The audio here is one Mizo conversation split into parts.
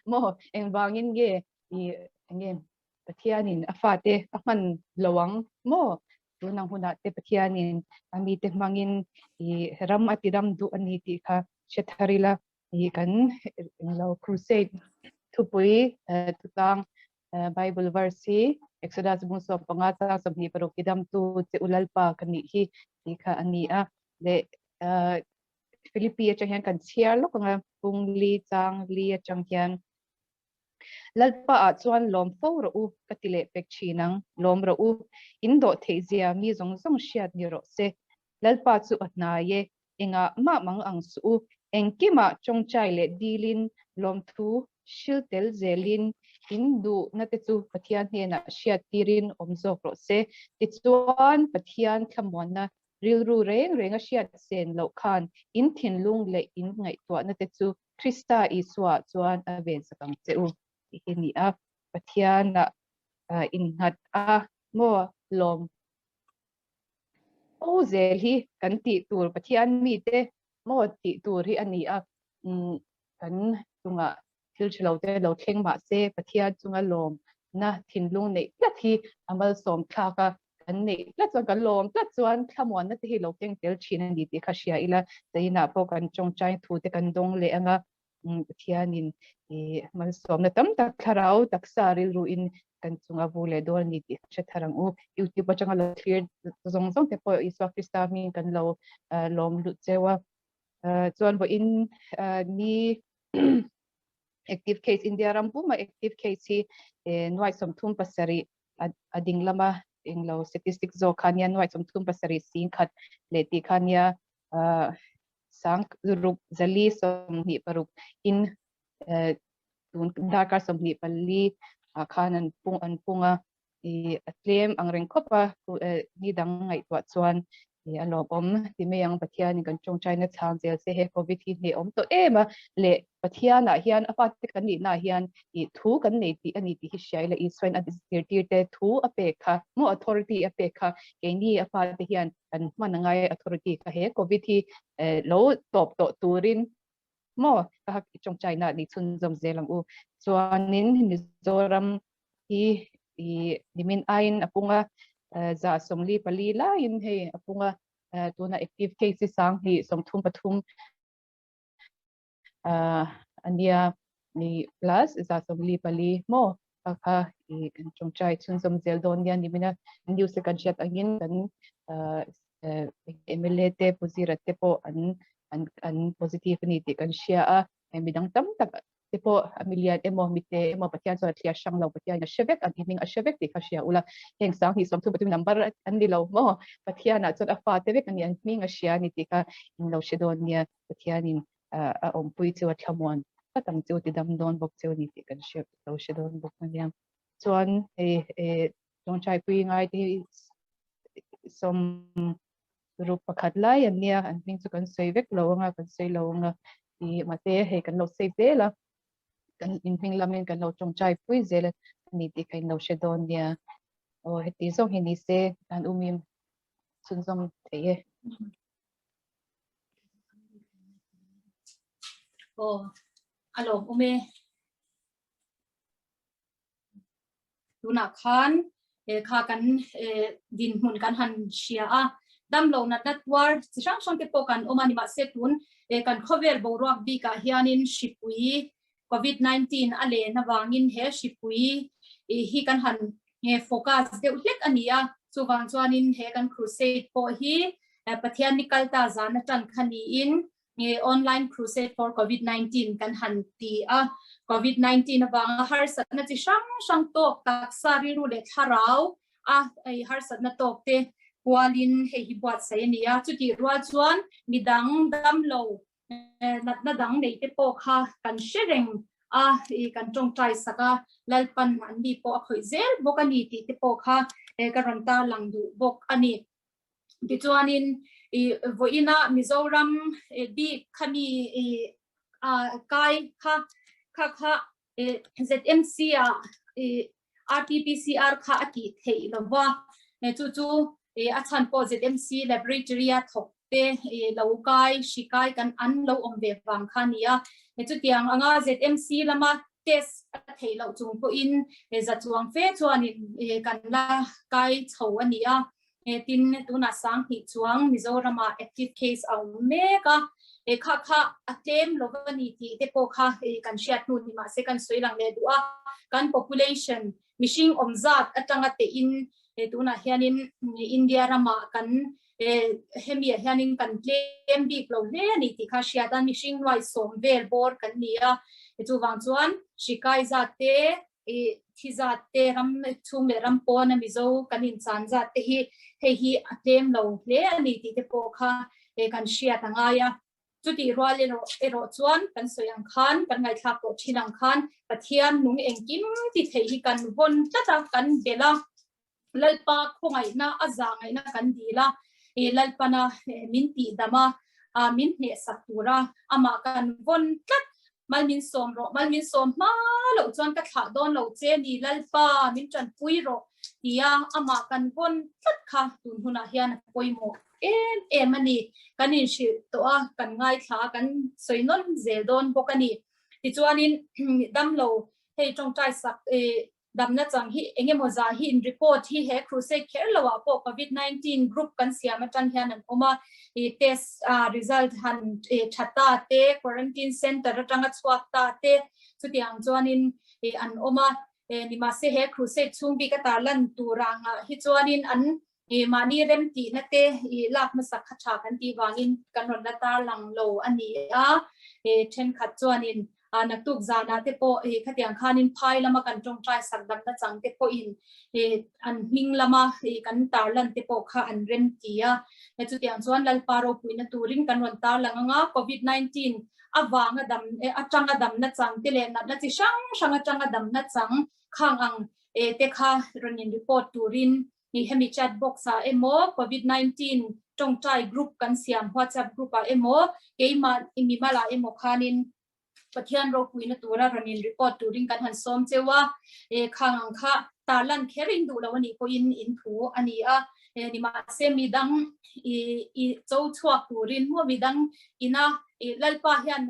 Maw engvangin nge i enge Pathianin a fate a hman lo ang maw? Tun ang hunah te Pathianin a mite hmangin i ram a ti dam duh a ni tih kha hre thar ila i kan englo crusade thupui thutlang Bible verse hi Exodus bung 15 chang 26 ti damtu che u Lalpa ka nih hi tih kha a ni a. Leh Philippi atang hian kan chhiar lawk anga bung li chang li atang hian Lalpa ah chuan lawm fo rawh u ka ti leh pek thin ang, lawm rawh u, in dawh theih zia mi zawng zawng hriat ni rawh se. Lalpa chu a hnai e, engah mah mang ang suh u, engkimah tawngtai leh dilin lawmthu hril tel zelin in duhna te chu Pathian hnenah hriat tirin awm zawk rawh se. Tichuan Pathian thlamuanna Rilru reng reng a hriat sen loh khan in thinlung leh in ngaihtuahna te chu Krista Isua chuan a vensak ang che u tih hi a ni a. Pathianah innghat a maw lawm fo zel hi kan tih tur Pathian mite maw tih tur hi a ni a. Kan chungah thil tha lo te lo thleng mah se Pathian chunga lawmna thinlung neih tlat hi a malsawm thlak a, kan neih tlat chuan kan lawm tlat chuan thlamuanna te hi lo keng tel thin a ni tih kha hria ila, zainah pawh kan tawngtai thu te kan dawng leh anga Pathianin ih malsawmna tam tak thlarau taksa rilruin kan chunga vu leh dawn a ni tih kha hre thar ang u. YouTube atanga lo thlir zawng zawng te pawh Isua Krista hmingin kan lo lawm lut cheu a, chuan vawiin ni Active case India ram puma active case hi nuai 37 a ding lama englo statistic zawk kha nia nuai 37 singkhat leh tih kha nia sang ruk zali 26 in tun darkar 24 ah khan an pung an pung a. I a tlem ang reng khawp a, ni dang ngaihtuah chuan i a lawmawm ti mai ang. Pathianin kan tawngtaina chhang zel se he Covid hi hnehawm tawh em a, leh Pathianah hian a fate kan nihnaah hian i thu kan nei tih a ni tih hi hria ila Isuain a zirtirte thu a pek kha maw authority a pek kha keini a fate hian kan hman a ngai authority kha he Covid hi lo tawp tawh turin maw ka hak i tawngtaina ni chhunzawm zel ang u. Chuanin Mizoram hi i nimin aiin a pung a, 144 laiin hei a pung a, tuna active case hi 1033 a nia ni plus 144 maw kha kha i kan tawngtai chhunzawm zel dawn nia nimina news kan hriat angin kan MLA te Pu Zira te pawh an an an positive a ni tih kan hria a, midang tam tak te pawh a milian emaw mite emaw Pathian chuan a thliar hrang lo, Pathianin a hre vek, an hming a hre vek tih kha hria ula, heng 2033 number an ni lo maw, Pathianah chuan a fate vek a ni, an hming a hria a ni tih kha in lo hre dawn nia, Pathianin a awmpui chu a thlamuan tlat ang chu, tidam dawn bawk cheu a ni tih kan hre lo hre dawn bawk a nia. Chuan hei tawngtaipui ngai te hi 61 lai an nia, an hming chu kan sawi vek lo anga, kan sawi lo anga i mahse hei kan lo save zel a, kan inhming lamin kan lo tawngtai pui zel a ni tih kha in lo hre dawn nia. Aw heti zawng hi ni se an umim chhunzawm thei e. Aw a lawm awm e. Tunah khan kha kan dinhmun kan han hria a, damlo natna tuar chi hrang hrang te pawh kan awm a ni. Mahse tun kan khawvel boruak bikah hianin hripui COVID-19 a len avangin he hripui hi kan han focus deuh hlek a ni a. Chuvang chuanin he kan crusade pawh hi Pathian ni kalta zan atang kha niin nge online crusade for COVID-19 kan han ti a. COVID-19 avanga harsatna chi hrang hrang tawk taksa rilru leh thlarau a ei harsatna tawk te kualin hei hi buatsaih a ni a. Chutih rual chuan midang damlo natna dang nei te pawh kha kan hre reng a, i kan tawngtai sak a, Lalpan an mi pawh a khawih zel bawk a ni tih te pawh kha ka rawn tarlang duh bawk a ni. Tichuanin i vawiina Mizoram bik khami i kai kha kha kha ZMC a i RT-PCR kha a tih theih lova, chu chu a chhan pawh ZMC laboratory a thawk te lo kai hri kai kan an lo awm ve vang kha a ni a. Chutiang anga ZMC lama. test a theih loh chung pawhin za chuang fe chuanin kan la kai chho a ni a. Tin, tunah 2000 chuang Mizoramah active case a awm mek a, kha kha a tlem lo a ni tih te pawh kha kan hriat hnu ni mahse kan sawi lang leh duh a. Kan population mihring awm zat atanga tehin tunah hianin India ramah kan hemi ah hianin kan tlem bik lo hle a ni tih kha hriat a, mihring nuai sawm vel bawr kan ni a, chuvang chuan hri kai zat te thi zat te ram chhung leh ram pawn a Mizo kan inchan zat te hi hei hi a tlem lo hle a ni tih te pawh kha kan hriat a ngai a. Chutih rual erawh erawh chuan kan sawi ang khan, kan ngaihthlak tawh thin ang khan Pathian nung engkim ti theih hi kan vawn tlat a, kan belh a, Lalpa khawngaihna a zah ngaihna kan dil a, Lalpana min tihdam a, min hnehsak tura amah kan vawn tlat. Mal min sawm rawh, mal min sawm hma loh chuan ka thlah dawn lo che ni Lalpa min tanpui rawh tia amah kan vawn tlat kha tun hunah hian a pawimawh em em a ni. Kan inhrilh tawh a, kan ngaithla a, kan sawi nawn zel dawn bawk a ni. Tichuanin damlo hei tawngtai sak Damna chang hi eng emaw zah hi in report hi he crusade kher lo ah pawh covid 19 group kan siam atang hian an awm a, i test result han tha ta te quarantine center atanga chhuak ta te chutiang chuanin i an awm a, nimahse he crusade chhung bik a tarlan tur angah hi chuanin an i mahni rem tihna te i lak hmasak kha tha kan tih vangin kan rawn la tarlang lo a ni a, thenkhat chuanin naktuk zanah te pawh i khatiang khanin phai lama kan tawngtai sak damna chang te pawhin i an hming lama i kan tarlan te pawh kha an rem ti a, chutiang chuan Lalpa ropuina turin kan rawn tarlang anga covid 19 avanga dam atanga damna chang te leh natna chi hrang hrang atanga damna chang khang ang te kha rawn in report turin I hemi chat box ah emaw covid 19 tawngtai group kan siam whatsapp group ah emaw keimah i mimal ah emaw khanin Pathian ropuina tura rawn in report turin kan han sawm cheu a, e khang ang kha tarlan kher in duh lo a nih pawhin in thu a ni a, e nimahse midang i i cho chhuak turin maw midang ina i Lalpa hian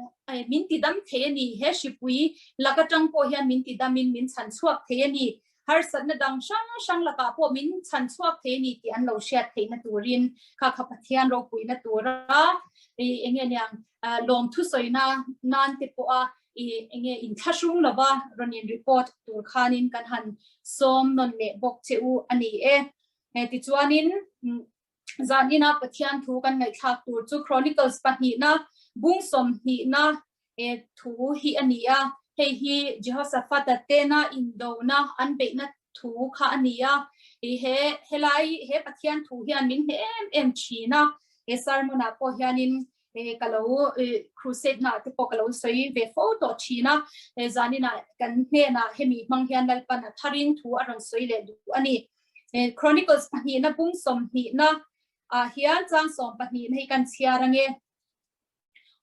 min ti dam thei a ni, he hripui lak atang pawh hian min ti damin min chhan chhuak thei a ni. Harsatna dang hrang hrang lakah pawh min chhan chhuak thei a ni tih an lo hriat theihna turin kha kha Pathian ropuina tura i eng nge niang lawmthu sawina nan te pawha i eng nge inthlahrung lova rawn in report tur khanin kan han sawm nawn leh bawk che u a ni e. Tichuanin Zanina Pathian thu kan ngaihthlak tur chu Chronicles pahnihna bung sawmhnihna thu hi a ni a, hei hi Jehoshaphat-a tena indona an beihna thu kha a ni a, he helai he Pathian thu hian min hne em em thin a, he sermon-ah pawh hianin ka lo crusade na te pawh ka lo sawi ve fo tawh thin a, zanina kan hnenah hemi hmang hian Lalpan a tharin thu a rawn sawi leh duh a ni. Chronicles pahnihna bung sawmhnihna ah hian chang sawm pahnihna hi kan chhiar ange.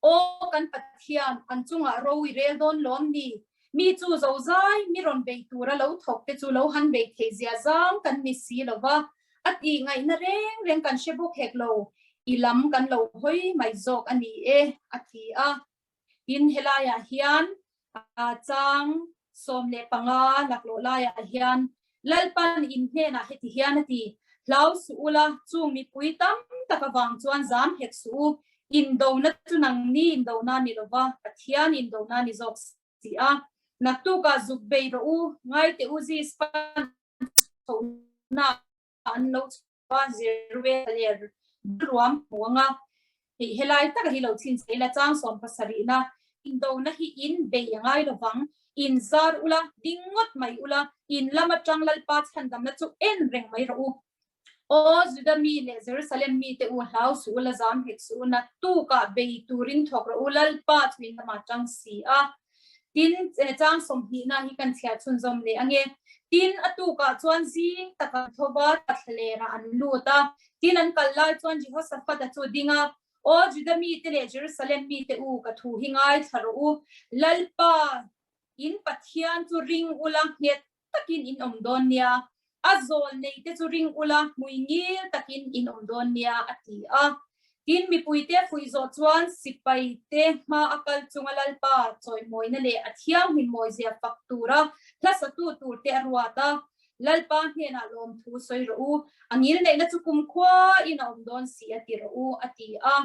Aw kan Pathian, an chungah ro i rel dawn lawm ni? Mi chu zozai, mi rawn bei tura lo thawk te chu lo han bei thei zia zang kan ni si lo va, a tih ngaihna reng reng kan hre bawk hek lo, i lam kan lo hawi mai zawk a ni e, a ti a. Tin, helaiah hian chang 15 laklawh laiah hian Lalpan in hnenah heti hian a ti, Hlau suh ula, chung mipui tam tak avang chuan zam hek suh u, indona chu nangni indona ni lova, Pathian indona ni zawk si a. Naktukah zuk bei rawh u, ngaite u Zispan chhohna an lo chhuah a, Zirve leh ruam hmu anga hei helai taka hi lo chhin chei la chang 70 na indona hi in bei a ngai lovang, in zar ula, ding ngawt mai ula, in lam atang Lalpa chhandamna chu en reng mai rawh u. Aw Juda mi leh Jerusalem mite u hlau suh ula, zam hek suh u, naktukah bei turin thawk rawh u, Lalpa chu in lamah tang si a. Tin, chang 20 na hi kan chhiar chhunzawm leh ange. Tin, a tukah chuan zing tak an tho va, thlalerah an lut a. Tin, an kal lai chuan Jehoshaphat-a chu a ding a, Aw Juda mite leh Jerusalem mite u, ka thu hi ngaithla rawh u. Lalpa, in Pathian chu ring ula, nghet takin in awm dawn nia. A zawl neite chu ring ula, hmui ngil takin in awm dawn nia, a ti a. Tin, mipuite fuih zawh chuan sipaite hma a kal chunga Lalpa chawimawina leh a thianghlim mawizia fak tura hla satu turte a ruat a, Lalpa hnenah lawmthu sawi rawh u, a ngilneihna chu kumkhuain a awm dawn si a ti rawh u, a ti a.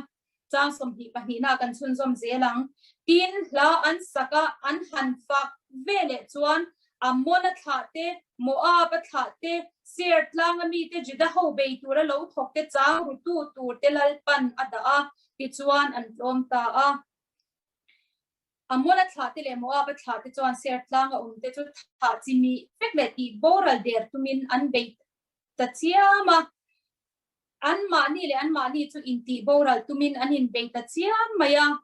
Chang 20 pahnihna kan chhunzawm zel ang. Tin, hla an sak a, an han fak ve leh chuan Ammona thlah te, Moab-a thlah te, Seir tlanga mite Juda ho bei tura lo thawk te chang rutu tur te Lalpan a dah a, tichuan an tlawm ta a. Ammona thlah te leh Moab-a thlah te chuan Seir tlanga awm te chu thah chimih vek leh tih boral der tumin an bei ta chiam a. Anmahni leh anmahni chu intih boral tumin an inbei ta chiam mai a.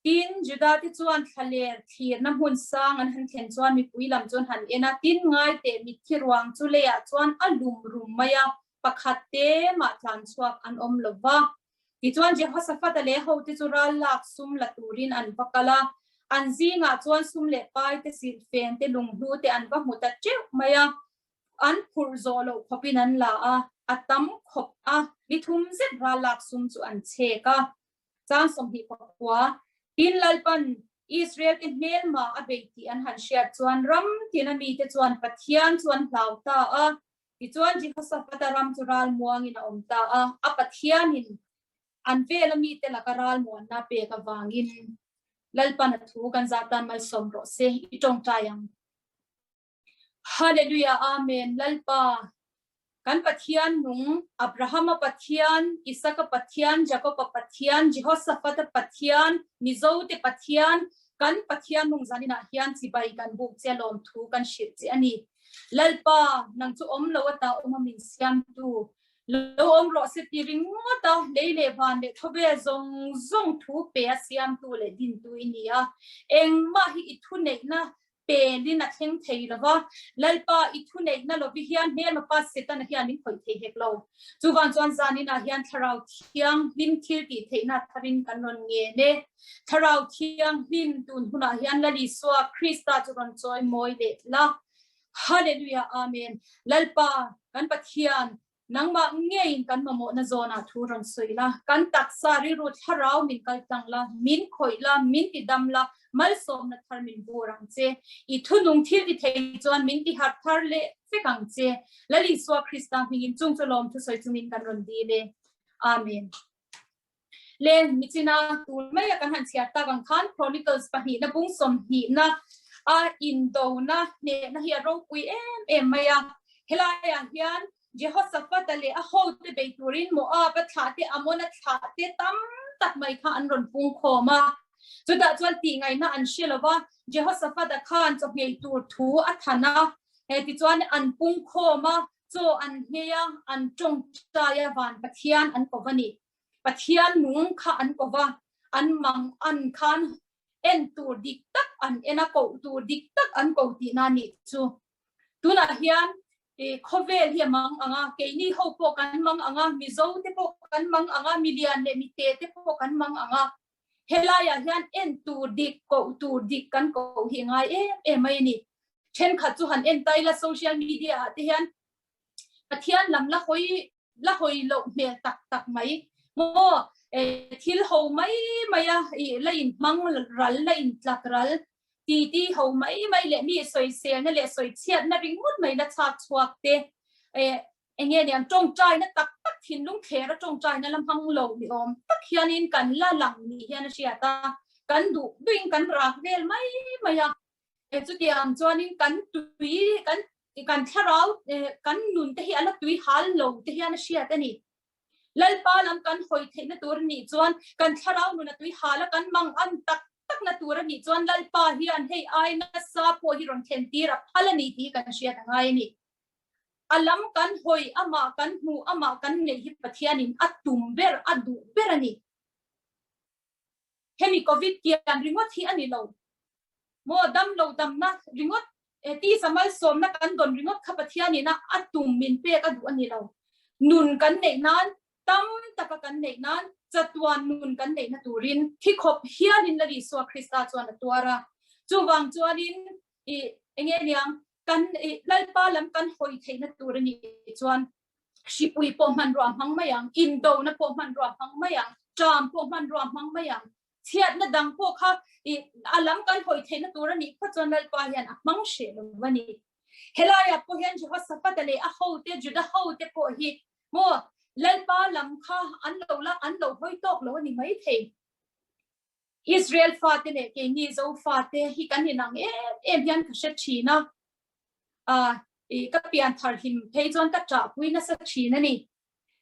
Tin, Juda te chuan thlaler thlirna hmun sang an han thlen chuan mipui lam chu an han en a, tin, ngaiteh mitthi ruang chu leiah chuan a lum rum mai a, pakhat te mah tlan chhuak an awm lo va. Tichuan, Jehoshaphat-a leh hote chu ral lak sum la turin an va kal a, an zingah chuan sum leh pai te, silhfen te, lunghlu te an va hmu ta teuh mai a. An phurh zawh loh khawpin an la a, a tam khawp a, ni thum zet ral lak sum chu an chhek a. Chang 20 pakua, Tin Lalpan Israel te hmelma a bei tih an han hriat chuan ram tina mite chuan Pathian chu an hlau ta a. Tichuan Jehoshaphat-a ram chu ral muangin a awm ta a, a Pathianin an vela mite laka ral muanna pek avangin Lalpan a thu kan zah tan malsawm rawh se, i tawngtai ang. Hallelujah Amen Lalpa kan Pathian nung Abrahama Pathian Isaka Pathian Jakoba Pathian Jehoshaphat-a Pathian Mizo te Pathian kan Pathian nung zaninah hian chibai kan buk che lawm thu kan hrilh che ani Lalpa nang chu awm lo ata awm a min siamtu lo awm rawh se ti ringawt a lei leh van leh khawvel zawng zawng thu pe a siamtu leh dintu i ni a engmah hi i thu neihna pelin a thleng thei lo va, Lalpa i thuneihna lovi hian hmelma pa Setana hian min khawih thei hek lo. Chuvang chuan zaninah hian Thlarau Thianghlim thil tih theihna tharin kan rawn ngen e. Thlarau Thianghlim tun hunah hian Lal Isua Krista chu rawn chawi mawi leh la. Hallelujah Amen. Lalpa kan Pathian Nangmah ngeiin kan mamawhna zawnah thu rawn sawi la, kan taksa rilru thlarau min kal tlang la, min khawih la, min ti dam la, malsawmna thar min bur ang che. I thunung thil ti thei chuan min ti harh thar leh vek ang che. Lal Isua Krista hmingin chung chu lawm thusawi chungin kan rawn dil e. Amen. Le michina tun maia kan han chhiar tak ang khan Chronicles pahnihna bung 20na a indona hnehna hi a ropui em em mai a. Helaiah hian Jehoshaphat-a leh a hote bei turin Moab-a thlah te, Ammon-a thlah te tam tak mai kha an rawn pung khawm a. Chutah chuan tihngaihna an hre lo va, Jehoshaphat-a khan chawhngei tur thu a than a. Tichuan an pung khawm a, chaw an nghei a, an tawngtai a, van Pathian an ko va ni. Pathian nung kha an ko va, an mang an khan en tur dik tak an en a, koh tur dik tak an ko tihna a nih chu. Tunah hian khawvel hi a mang ang a, keini ho pawh kan mang ang a, Mizo te pawh kan mang ang a, milian leh mite te pawh kan mang ang a. Helaiah hian en tur dik, koh tur dik kan koh hi ngai em em mai a ni. Thenkhat chu han en ta ila social media ah te hian Pathian lam la hawi la hawi loh hmel tak tak mai maw thil ho mai mai a i la in hmang ral la in tlak ral ti ti ho mai mai leh mi sawiselna leh sawichhiatna ringawt mai la chhak chhuak te enge niang tawngtaina tak tak thinlung thlera tawngtaina la hmang lo ni awm tak hianin kan la lang ni hian a hriat a kan duh duhin kan rak vel mai mai a chutiang chuanin kan tui kan kan thlarau kan nun te hi a la tui hal lo te hian a hriat a ni. Lalpa lam kan hawi theihna tur a nih chuan kan thlarau nun a tui hal a kan mang an tak tak na tur a nih chuan Lalpa hian hei ai nasa pawh hi rawn thlen tir a phal a ni tih kan hriat a ngai a ni. A lam kan hawi amah kan hmuh amah kan neih hi Pathianin a tum ber a duh ber a ni. Hemi Covid kian ringawt hi a ni lo maw? Dam lo damna ringawt, tisa malsawmna kan dawn ringawt kha Pathianin a a tum min pek a duh a ni lo. Nun kan neih nan, tam taka kan neih nan, chatuan nun kan neihna turin thi khawp hianin Lal Isua Krista chuan a tuar a. Chuvang chuanin i enge niang kan i Lalpa lam kan hawi theihna tur a nih chuan hripui pawh hmanrua hmang mai ang, indona pawh hmanrua hmang mai ang. Ṭam pawh hmanrua hmang mai ang. Chhiatna dang pawh kha i a lam kan hawi theihna tur a nih phawt chuan Lalpa hian a hmang hreh lo a ni. Helaiah pawh hian Jehoshaphat-a leh a hote, Juda hote pawh hi maw Lalpa lam kha an lo la an lo hawi tawk lo a ni maithei. Israel fate leh keini Zofate hi kan inang em em hian ka hre thin a, i ka pian thar hlim phei chuan ka ṭahpui nasa thin a ni.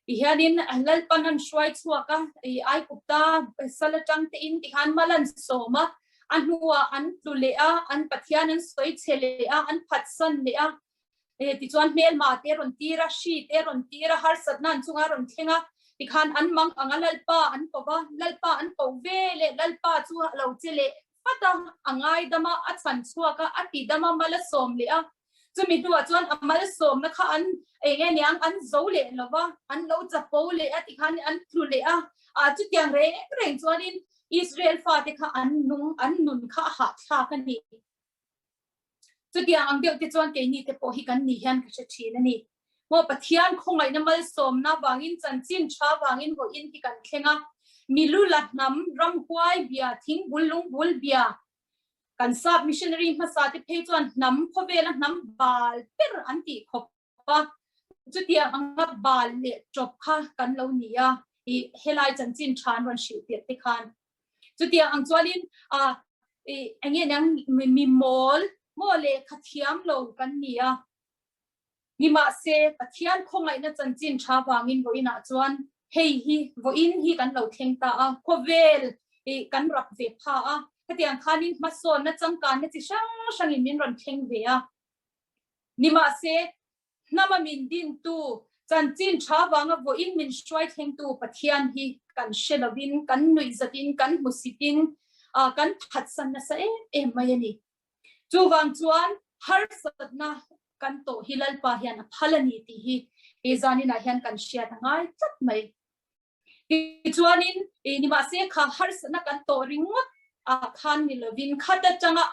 Ti hianin Lalpan an hruai chhuak a, i Aigupta sal atang te in tikhan mal an sawm a, a hnuah an tlu leh a, an Pathian an sawi chhe leh a, an phatsan leh a, tichuan hmelma te rawn tir a, hri te rawn tir a, harsatna an chunga rawn thleng a, tikhan an mang ang a, Lalpa an ko va, Lalpa an ko ve leh Lalpa chu a lo che leh vat a, a ngaidam a, a chhan chhuak a, a tidam a, mal a sawm leh a. Chumi hnuah chuan a malsawmna kha an eng nge niang an zo leh lo va, an lo chapo leh a tikhan an tlu leh a, ah chutiang reng reng chuanin Israel fate kha an nung an nun kha a hahthlak a ni. Chutiang ang deuh te chuan keini te pawh hi kan ni hian ka hre thin a ni. Maw Pathian khawngaihna malsawmna vangin chanchin tha vangin vawiin hi kan thleng a, milu la hnam ramhuai bia thingbul lungbul bia Kan sap missionary hmasa te phei chuan hnam khawvela hnam bal ber an tih khawp a, chutiang anga bal leh tawp kha kan lo ni a, i helai chanchin tha an rawn hrilh tirh te khan. Chutiang ang chuanin a i enge niang mi mawl maw lehkha thiam lo kan ni a, Nimahse, Pathian khawngaihna chanchin tha vangin vawiinah chuan hei hi vawiin hi kan lo thleng ta a, khawvel i kan rap ve pha a, hetiang khanin hmasawnna changkanna chi hrang hrangin min rawn thleng ve a. Nimahse, hnama min dintu, chanchin tha vanga vawiin min hruai thlengtu Pathian hi kan hre lovin, kan nuihzatin, kan hmusitin, kan phatsan nasa em em mai a ni. Chuvang chuan harsatna kan tawh hi Lalpa hian a phal a ni tih hi he zaninah hian kan hriat a ngai tlat mai. Tichuanin nimahse kha harsatna kan tawh ringawt ah khan ni lovin khat atanga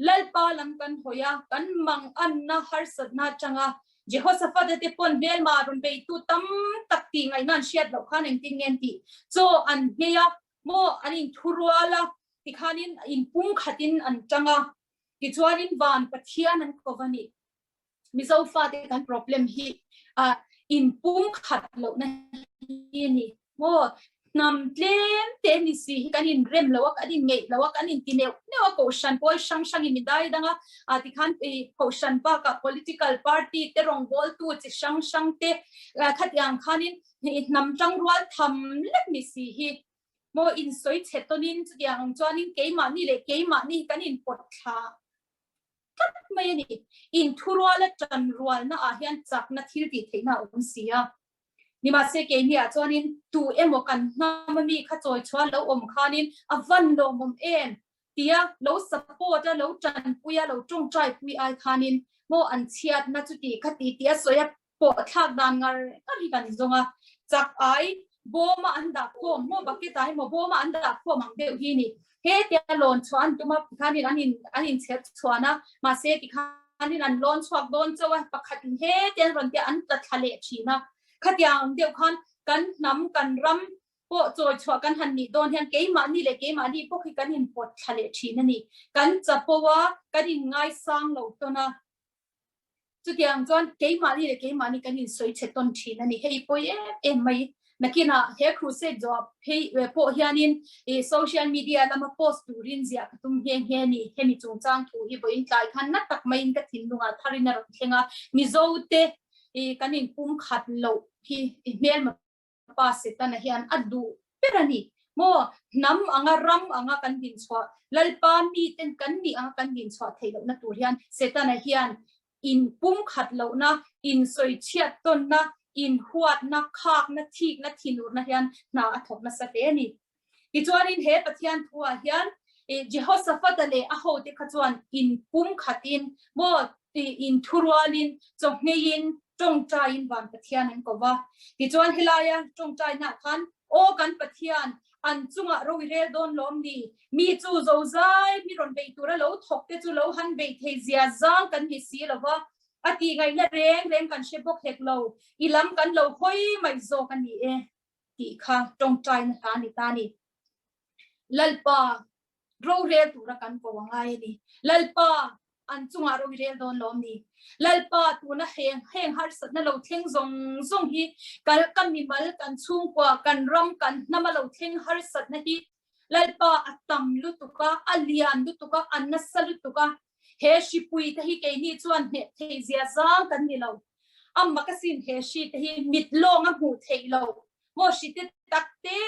Lalpa lam kan hawi a, kan manganna harsatna atanga Jehoshaphat te pawn hmelma rawn beitu tam tak tih ngaihna an hriat loh khan engtin nge an tih? Chaw an nghei a, maw an inthurual a, tikhanin inpumkhatin an tang a, tichuanin van Pathian an ko va ni. Mizo fate kan problem hi a inpumkhat lohna hi a ni. Maw hnam tlem te ni si hi kan inrem lo a, kan inngeih lo a, kan inti neuh neuh a, kohhran pawl hrang hrangin mi dai dang a, a tikhan kohhran bakah political party te rawngbawltu chi hrang hrang te khatiang khanin hnam tangrual tham lek ni si hi maw insawi chhe tawnin chutiang ang chuanin keimahni leh keimahni kan inpawt thla tlat mai a ni. Inthuruala tanrualna ah hian chakna thil tih theihna a awm si a. Nimahse keini ah chuanin tu emaw kan hnam ami kha chawi chhuah lo awm khanin a van lawmawm em tia lo support a, lo tanpui a, lo tawngtai pui ai khanin maw an chhiatna chuti kha ti tih a sawi a, pawh thlak dan ngar ngar hi kan zawng a, chak ai bawma an dah khawm maw bucket ah emaw bawma an dah khawm ang deuh hi ni. He tia lawn chhuah an tum a tikhanin an in an inchher chhuan a, mahse tikhanin an lawn chhuak dawn chauh a, pakhat in he tia an rawn tia an tla thla leh thin a. Khatiang ang deuh khan kan hnam kan ram pawh chawi chhuah kan han nih dawn hian keimahni leh keimahni bawk hi kan inpawt thla leh thin a ni. Kan chapo a, kan inngaisang lo tawn a. Chutiang chuan keimahni leh keimahni kan insawi chhe tawn thin a ni. Hei pawi em em mai. Nakinah he crusade zawh phei pawh hianin i social media lama post turin ziah ka tum nghe nghe a ni. Hemi chungchang thu hi vawiin tlai khan na tak maiin ka thinlungah tharin a rawn thleng a. Mizote i kan inpumkhat loh hi i hmelma Pa Setana hian a duh ber a ni. Maw, hnam anga ram anga kan dinchhuah, Lalpa miten kan nih anga kan dinchhuah theih lohna tur hian Setana hian inpumkhat lohna, insawichhiat tawnna, inhuatna, khakna, thikna, thinurna hian hna a thawk nasa hle a ni. Tichuanin he Pathian thuah hian Jehoshaphat-a leh a hote kha chuan inpumkhatin, maw, inthurualin, chawhngeiin, tawngtaiin van Pathian an ko va. Tichuan helaia tawngtainaah khan, Aw kan Pathian, an chungah ro i rel dawn lawm ni? Mi chu zozai, mi rawn bei tura lo thawk te chu lo han bei thei zia zang kan ni si lo va, a tih ngaihna reng reng kan hre bawk hek lo, i lam kan lo hawi mai zawk a ni e. tih kha tawngtaina hla a ni ta a ni. Lalpa rorel tura kan ko a ngai a ni. Lalpa an chungah ro i rel dawn lawm ni. Lalpa tuna heng heng harsatna lo thleng zawng zawng hi kal ka mimal kan chhungkua kan ram kan hnama lo thleng harsatna hi Lalpa a tam lutuk a, a lian lutuk a, a nasa lutuk a. He hripui te hi keini chuan hneh thei zia zang kan ni lo. Amma ka sin he hri te hi mit lawng a hmuh theih lo. Maw hri te tak te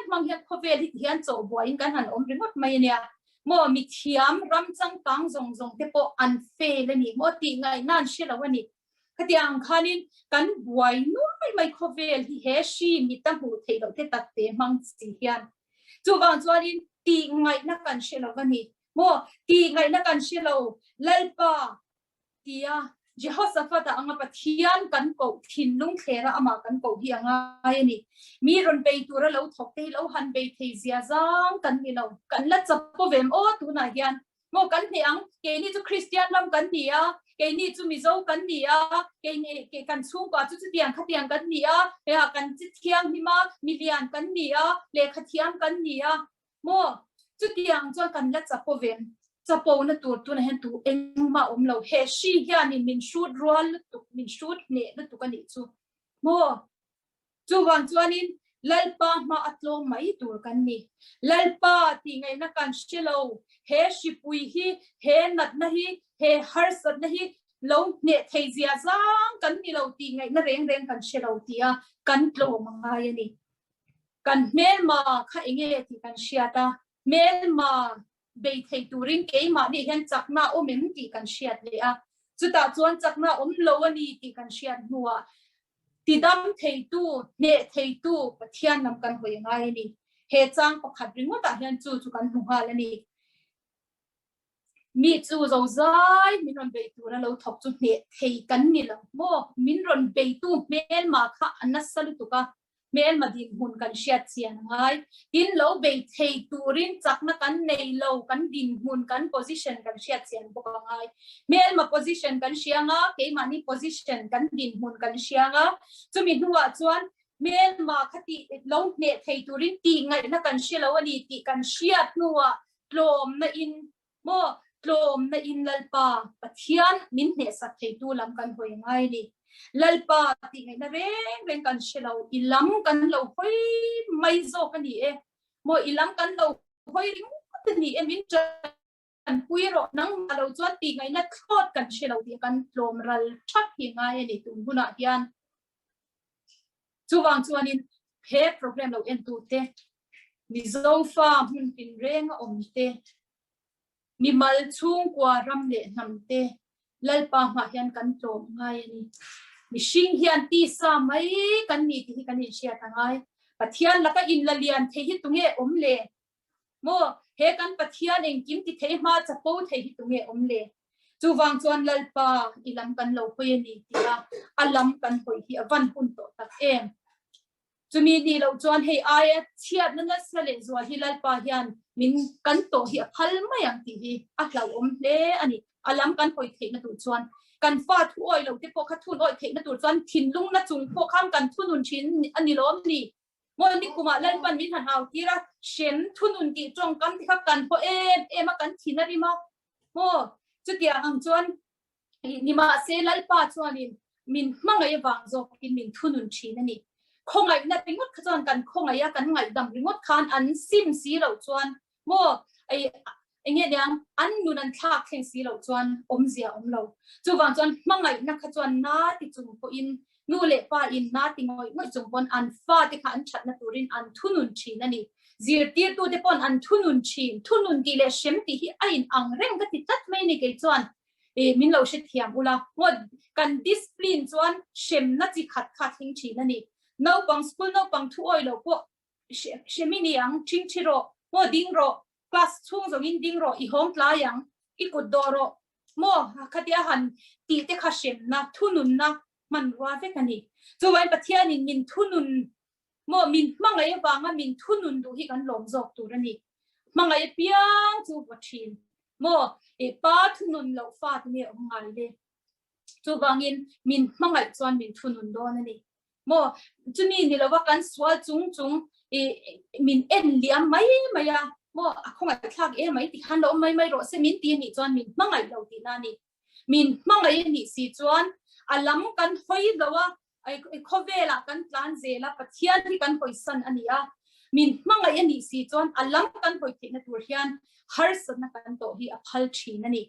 hmang hian khawvel hi ti hian chawh buaiin kan han awm ringawt mai a nia. Maw mithiam ram changkang zawng zawng te pawh an fail a ni. Maw tih ngaihna an hre lo a ni. Khatiang khanin kan buai nuai mai khawvel hi he hri mit a hmuh theih loh te tak te hmang si hian. Chuvang chuanin tih ngaihna kan hre lo a ni. Maw tih ngaihna kan hre lo Lalpa tia Jehoshaphat-a anga Pathian kan koh thinlung thlera amah kan koh hi a ngai a ni. Mi rawn bei tura lo thawk te hi lo han bei thei zia zang kan ni lo. Kan la chapo vem aw tunah hian. Maw kan hneh ang, keini chu Kristian ram kan ni a, keini chu Mizo kan ni a, keini ke kan chhungkua chu chutiang khatiang kan ni a, hei kan chi thianghlim a, milian kan ni a, lehkha thiam kan ni a, maw chutiang chuan kan la chapo vem, chapo na tur tunah hian tu engmah awm lo, he hri hianin min hrut rual lutuk, min hrut hneh lutuk a nih chu, maw. Chuvang chuanin Lalpa hma a tlawm mai tur kan ni. Lalpa tih ngaihna kan hre lo. He hripui hi, he natna hi, he harsatna hi lo hneh thei zia zang kan ni lo tih ngaihna reng reng kan hre lo tia kan tlawm a ngai a ni. Kan hmelma kha enge tih kan hriat a, hmelma bei thei turin keimahni hian chakna awm em tih kan hriat leh a, chutah chuan chakna awm lo a ni tih kan hriat hnuah tidam theitu, hneh theitu Pathian lam kan hawi ngai a ni. He chang pakhat ringawtah hian chu chu kan hmu nghal a ni. Mi chu zozai min rawn bei tura lo thawk chu hneh thei kan ni lo maw? Min rawn beitu hmelma kha a nasa lutuk a, hmelma dinhmun kan hriat chian a ngai. Tin, lo bei thei turin chakna kan nei lo, kan dinhmun, kan position kan hriat chian bawk a ngai. Hmelma position kan hria anga, keimahni position, kan dinhmun kan hria anga, chumi hnuah chuan hmelma kha tih lo hneh thei turin tih ngaihna kan hre lo a ni tih kan hriat hnuah tlawmna in Maw tlawmna in Lalpa Pathian min hnehsak theitu lam kan hawi ngai a ni. Lalpa tih ngaihna reng reng kan hre lo, i lam kan lo hawi mai zawk a ni e. Maw i lam kan lo hawi ringawt a ni e, min tanpui rawh, nangmah lo chuan tih ngaihna thlawt kan hre lo tih kan tlawm ral thap hi ngai a ni tun hunah hian. Chuvang chuanin he program lo entute Mizo fa hmun tinreng a awm te, mimal chhungkua ram leh hnam te Lalpa hmah hian kan tlawm ngai a ni. Mihring hian tisa mai kan ni tih hi kan inhriat a ngai. Pathian laka inla lian thei hi tunge awm le? Maw, he kan Pathian engkim ti thei hma chapo thei hi tunge awm le? Chuvang chuan Lalpa i lam kan lo hawi a ni tia a lam kan hawi hi a van hun tawh tak em? Chumi nih loh chuan hei aia chhiatna nasa leh zual hi Lalpa hian min kan tawh hi a phal mai ang tih hi a hlauhawm hle a ni. A lam kan hawi theihna tur chuan kan fa thu awih loh te pawh kha thun awih theihna tur chuan thinlungna chung pawh khan kan thunun thin a ni lawm ni. Maw nikumah Lalpan min han au tir a, hrem thunun tih tawngkam te kha kan haw em em a, kan thin a rim a. Maw chutiang ang chuan Nimahse Lalpa chuanin min hmangaih avang zawkin min thunun thin a ni. Khawngaihna ringawt kha chuan kan khawngaih a, kan ngaihdam ringawt khan an sim si loh chuan maw eng nge niang an nun an thlak thleng si loh chuan awmzia awm lo. Chuvang chuan hmangaihna kha chuan na ti chung pawhin Nu leh pa in na ti ngawih ngawih chung pawn an fate kha an thatna turin an thunun thin a ni. Zirtirtute pawn an thunun thin. Thunun tih leh hrem tih hi a in ang reng ka ti tlat mai a ni kei chuan i min lo hrethiam ula. Maw kan discipline chuan hremna chi khat kha a thleng thin a ni. Naupang school naupang thu awi lo pawh hrem i ni ang, thing thi rawh, maw ding rawh, class chhung zawngin ding rawh, i hawng tlai ang, i kut dawh rawh, Maw khatia han tih te kha hremna, thununna hmanrua vek a ni. Chuvain Pathianin min thunun maw min hmangaih avanga min thunun duh hi kan lawm zawk tur a ni. Hmangaih apiang chu vaw thin. Maw i pa thunun loh fa te nge awm ngai le. Chuvangin min hmangaih chuan min thunun dawn a ni. Maw chumi ni lova kan sual chung chung i min en liam mai mai a, maw a khawngaih thlak em mai tikhan lo awm mai mai rawh se min ti anih chuan min hmangaih lo tihna a ni. Min hmangaih anih si chuan a lam kan hawi lo a, khawvelah kan tlan zel a, Pathian hi kan hawisan a ni a. Min hmangaih anih si chuan a lam kan hawi theihna tur hian harsatna kan tawh hi a phal thin a ni.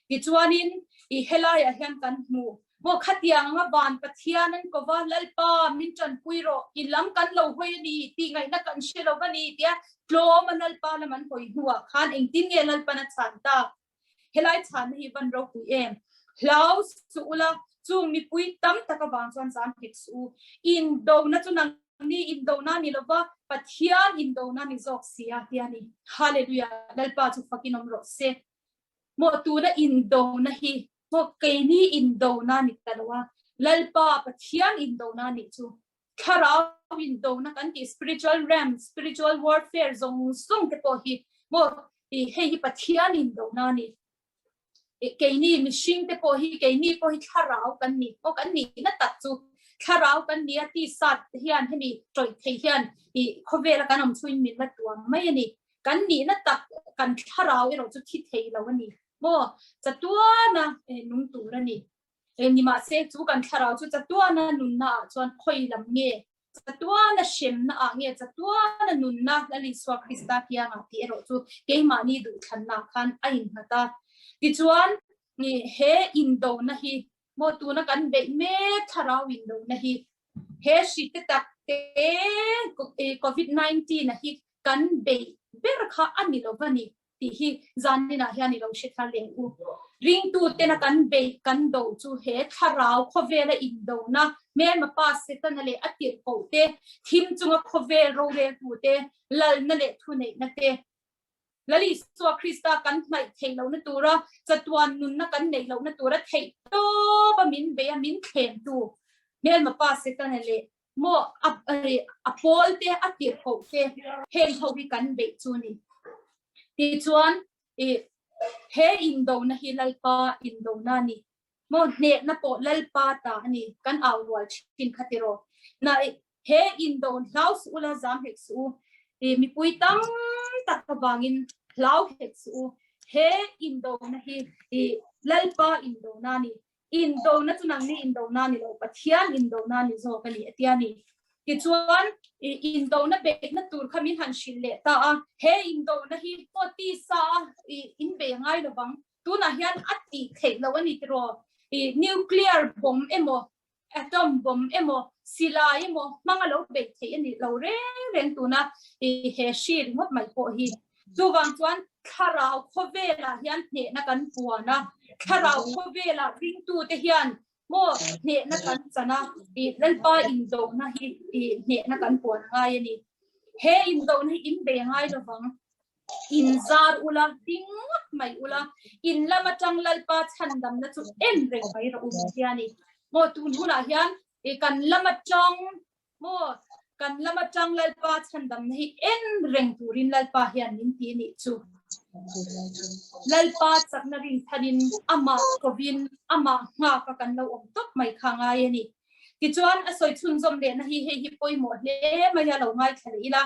Tichuanin i helaiah hian kan hmu, Maw khatiang anga van Pathian an ko va, Lalpa min tanpui rawh, i lam kan lo hawi a ni, tih ngaihna kan hre lo va ni tia tlawma Lalpa lam an hawi hnuah khan engtin nge Lalpan a chhan tak? Helai chhanna hi van ropui em? Hlau suh ula, chung mipui tam tak avang chuan zam hek suh u. Indona chu nang ni indona ni lova Pathian indona ni zawk sia tia ni. Hallelujah! Lalpa chu fakin awm rawh se. Maw tuna indona hi maw keini indona ni ta lo a, Lalpa Pathian indona nih chu thlarau indona kan tih spiritual realm, spiritual warfare zawng zawng te pawh hi maw hei hi Pathian indona a ni. Keini mihring te pawh hi keini pawh hi thlarau kan ni maw kan nihna tak chu thlarau kan ni a tisa hian hemi tawih thei hian khawvela kan awm chhuin min la tuam mai a ni. Kan nihna tak kan thlarau erawh chu thi thei lo a ni maw? Chatuana nung tur a ni. Nimahse chu kan thlarau chu chatuana nunna ah chuan khawi lam nge? Chatuana hremna ah nge? Chatuana nunna Lal Isua Krista kiangah tih erawh chu keimahni duhthlanna ah khan a innghat a. Tichuan he indona hi maw tuna kan beih mek thlarau indona hi He hri te tak te Covid 19 a hi kan beih ber kha a ni lo va ni tih hi zaninah hian i lo hre thar leh u. Ringtu tena kan beih kan do chu he thlarau khawvela indona hmelma pa Setana leh a tirhkoh te, thim chunga khawvel roreltu te, lalna leh thuneihna te, Lal Isua Krista kan hnaih theih lohna tura chatuan nunna kan neih lohna tura theih tawp a min bei a min thlemtu hmelma pa Setana leh maw a a pawl te a tirhkoh te heng ho hi kan beih chu ni. Tichuan i he indona hi Lalpa indona a ni. Maw hnehna pawh Lalpa ta a ni kan au rual thin kha tiraw. Na he indo hlau suh ula zam hek suh u. I mipui tam tak avangin hlau hek suh u. He indona hi i Lalpa indona a ni. Indona chu nangni indona a ni lo, Pathian indona a ni zawk a ni a tia ni. Tichuan i indona beihna tur kha min han hrilh leh ta a. He indona hi pawh tisa a i inbei a ngai lovang. Tunah hian a tih theih loh a ni tiraw? I nuclear bomb emaw, atom bomb emaw, silai emaw hmang a lo beih theih a nih lo reng reng tuna i he hri ringawt mai pawh hi. Chuvang chuan thlarau khawvelah hian hnehna kan puan a, thlarau khawvelah ringtute hian maw hnehna kan chan a, i Lalpa indona hi i hnehna kan puan a ngai a ni. He indona hi inbei a ngai lovang. In zar ula, ding ngawt mai ula, in lam atang Lalpa chhandamna chu en reng mai rawh u tih a ni. Maw tun hunah hian i kan lam atang maw kan lam atang Lalpa chhandamna hi en reng turin Lalpa hian min ti nih chu. Lalpa chakna rin thanin amah kovin amah nghaka kan lo awm tawp mai kha ngai a ni. Tichuan a sawi chhunzawm lehna hi hei hi pawimawh hle mai a lo ngaithla leh ila.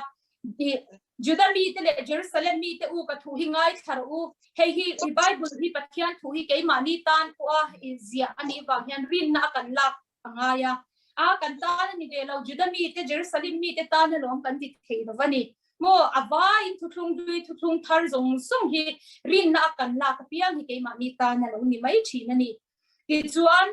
Juda mite leh Jerusalem mite u ka thu hi ngaithla rawh u. Hei hi i Bible hi Pathian thu hi keimahni tan pawha i ziah a nih vang hian rinna a kan lak a ngai a. A kan tan a ni ve lo, Juda mite, Jerusalem mite tan alawm kan ti thei lo va ni. Maw a vaiin thuthlung hlui, thuthlung thar zawng zawng hi rinna a kan lak apiang hi keimahni tan a lo ni mai thin a ni. Tichuan,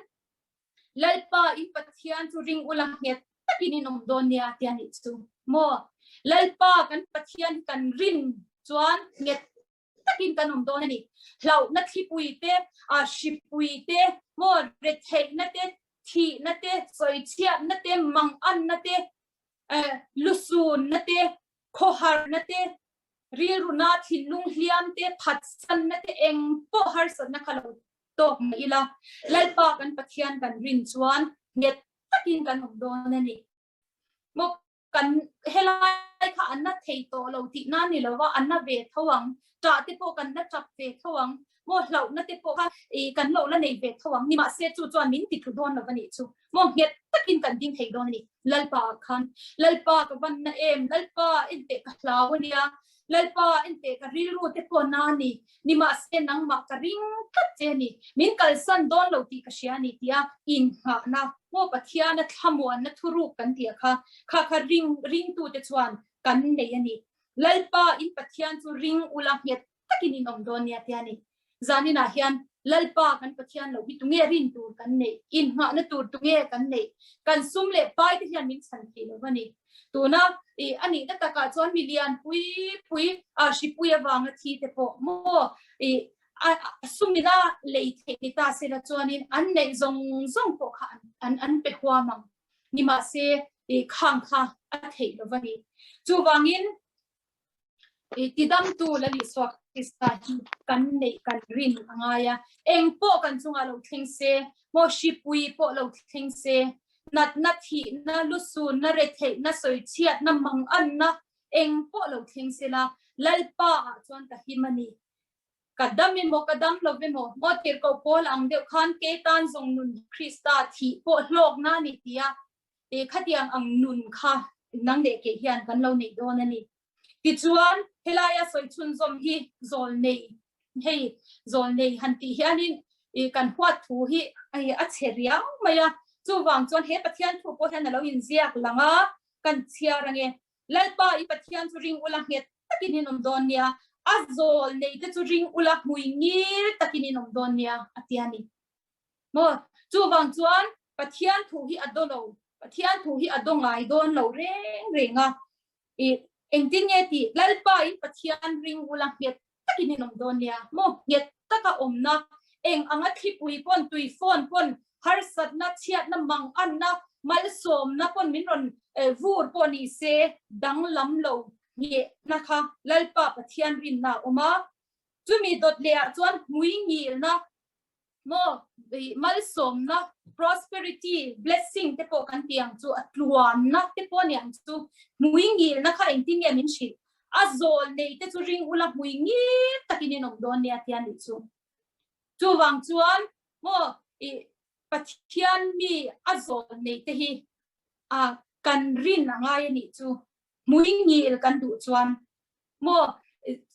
Lalpa in Pathian chu ring ula nghet takin in awm dawn nia tia nih chu maw Lalpa kan Pathian kan rin chuan nghet takin kan awm dawn a ni hlauhna thlipui te a hripui te maw retheihna te thihna te sawichhiatna te manganna te lusunna te khawharna te rilruna thinlung hliam te phatsanna te eng pawh harsatna kha lo tawk mai ila, Lalpa kan Pathian kan rin chuan nghet takin kan awm dawn a ni. Maw kan helai kha an na thei tawh lo tih na ni lova, an na ve tho ang, ṭah te pawh kan la ṭap ve tho ang, maw hlauhna te pawh kha kan lo la nei ve tho ang, nimahse chu chuan min ti thu dawn lo a nih chu. Maw nghet takin. takin kan ding thei dawn a ni. Lalpa ah khan, Lalpa ka van na em, Lalpa enteh ka hlau a nia, Lalpa enteh ka rilru te pawh na a ni, nimahse nangmah ka ring tlat che a ni, min kalsan dawn lo tih ka hria a ni tia inngahna maw Pathiana thlamuanna thuruk kan tih a kha, kha kha ring ringtute chuan kan nei a ni. Lalpa in Pathian chu ring ula nghet takin in awm dawn nia tia ni. Zaninah hian Lalpa kan Pathian lo hi tunge rin tur kan neih, inngahna tur tunge kan neih, kan sum leh pai te hian min chhan thei lo a ni. Tuna i a nihna takah chuan mi lian pui pui a hripui avanga thi te pawh maw i a sumina lei theih ni ta sela chuanin an neih zawng zawng pawh kha an an pe huam ang. Nimahse i khang kha a theih lo a ni. Chuvangin I tidamtu Lalisua Krista hi kan neih kan rin a ngai a, eng pawh kan chungah lo thleng se, maw hripui pawh lo thleng se, natna, thihna, lusunna, retheihna, sawichhiatna, manganna eng pawh lo thleng se la, Lalpa ah chuan ka him a ni. Ka dam emaw, ka dam lo emaw, maw tirhkoh pawl ang deuh khan ke tan zawng nun Krista thih pawh hlawkna a ni tia e khatiang ang nun kha nang leh keh hian kan lo neih dawn a ni. Tichuan, helaia sawi chhunzawm hi zawl nei, hei zawl nei han tih hianin i kan huat thu hi a chhe riau mai a, chuvang chuan he Pathian thu pawh hian a lo inziak lang a, kan chhiar ange. Lalpa i Pathian chu ring ula nghet takin in awm dawn nia, a zawl nei te chu ring ula hmui ngil takin in awm dawn nia, a ti a ni. Maw? Chuvang chuan Pathian thu hi a daw lo, Pathian thu hi a daw ngai dawn lo reng reng a. I engtin nge tih Lalpa in Pathian ring ula nghet takin in awm dawn nia. Maw? Nghet taka awmna, eng anga thlipui pawn, tui phone pawn, harsatna, chhiatna, manganna, malsawmna pawn min rawn vur pawh ni se danglam lo nghehna kha Lalpa Pathian rinna a awm a. Chumi dawt leh ah chuan hmui ngilna Maw malsawmna, prosperity, blessing te pawh kan tih ang chu, a tluanna te pawh ni ang chu, hmui ngilna kha engtin nge min hrilh? A zawl nei te chu ring ula hmui ngil takin in awm dawn nia tia nih chu. Chuvang chuan maw i Pathian mi a zawl nei te hi a kan rin a ngai a nih chu. Hmui ngil kan duh chuan maw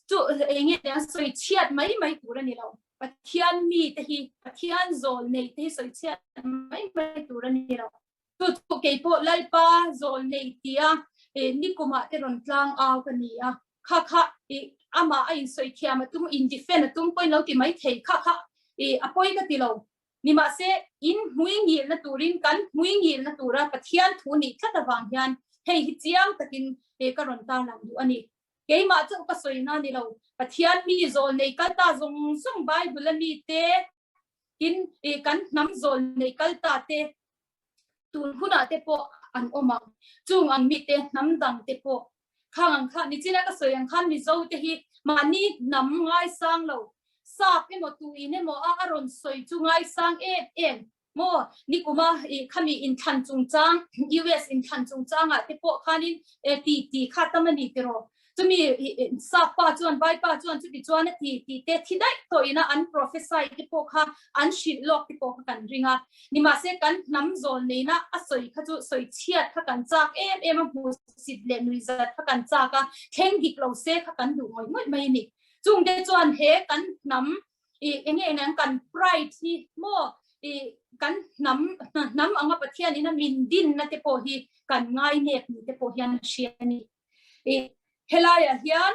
chu enge an sawi chhiat mai mai tur a ni lo. Pathian mi te hi Pathian zawl nei te hi sawi chhiat mai mai tur a ni lo. Chu chu kei pawh Lalpa zawl nei tia nikumah te rawn tlang au ka ni a. Kha kha i amah a insawi thiam a tum in defend a tum pawhin lo ti mai thei kha kha i a pawi ka ti lo. Nimahse, in hmui ngilna turin kan hmui ngilna tura Pathian thu nih tlat avang hian hei hi chiang takin ka rawn tarlang duh a ni. Keimah chauh ka sawi na ni lo, Pathian mi zawl nei kal ta zawng zawng Bible a mi te tin kan hnam zawl nei kal ta te tun hunah te pawh an awm ang. Chung ang mite hnam dang te pawh khang ang kha nichina ka sawi ang khan Mizo te hi mahni hnam ngaisang lo sap emaw tuin emaw a a rawn sawi chu ngaisang em em maw nikuma i khami inthlan chungchang US inthlan chungchangah te pawh khanin e ti ti kha tam a ni tiraw chumi sap pa chuan vai pa chuan chuti chuan a ti tih te thi daih tawh ina an prophesy te pawh kha an hrilh lawk te pawh kha kan ring a nimahse kan hnam zawl neina a sawi kha chu sawi chhiat kha kan chak em em a hmu sit leh nui zat kha kan chak a thleng dik lo se kha kan duh ngawih ngawih mai a ni chung te chuan he kan hnam i enge eng kan pride hi maw i kan hnam hnam anga Pathian ina min din na te pawh hi kan ngai nep ni te pawh hian hria a ni I helaiah hian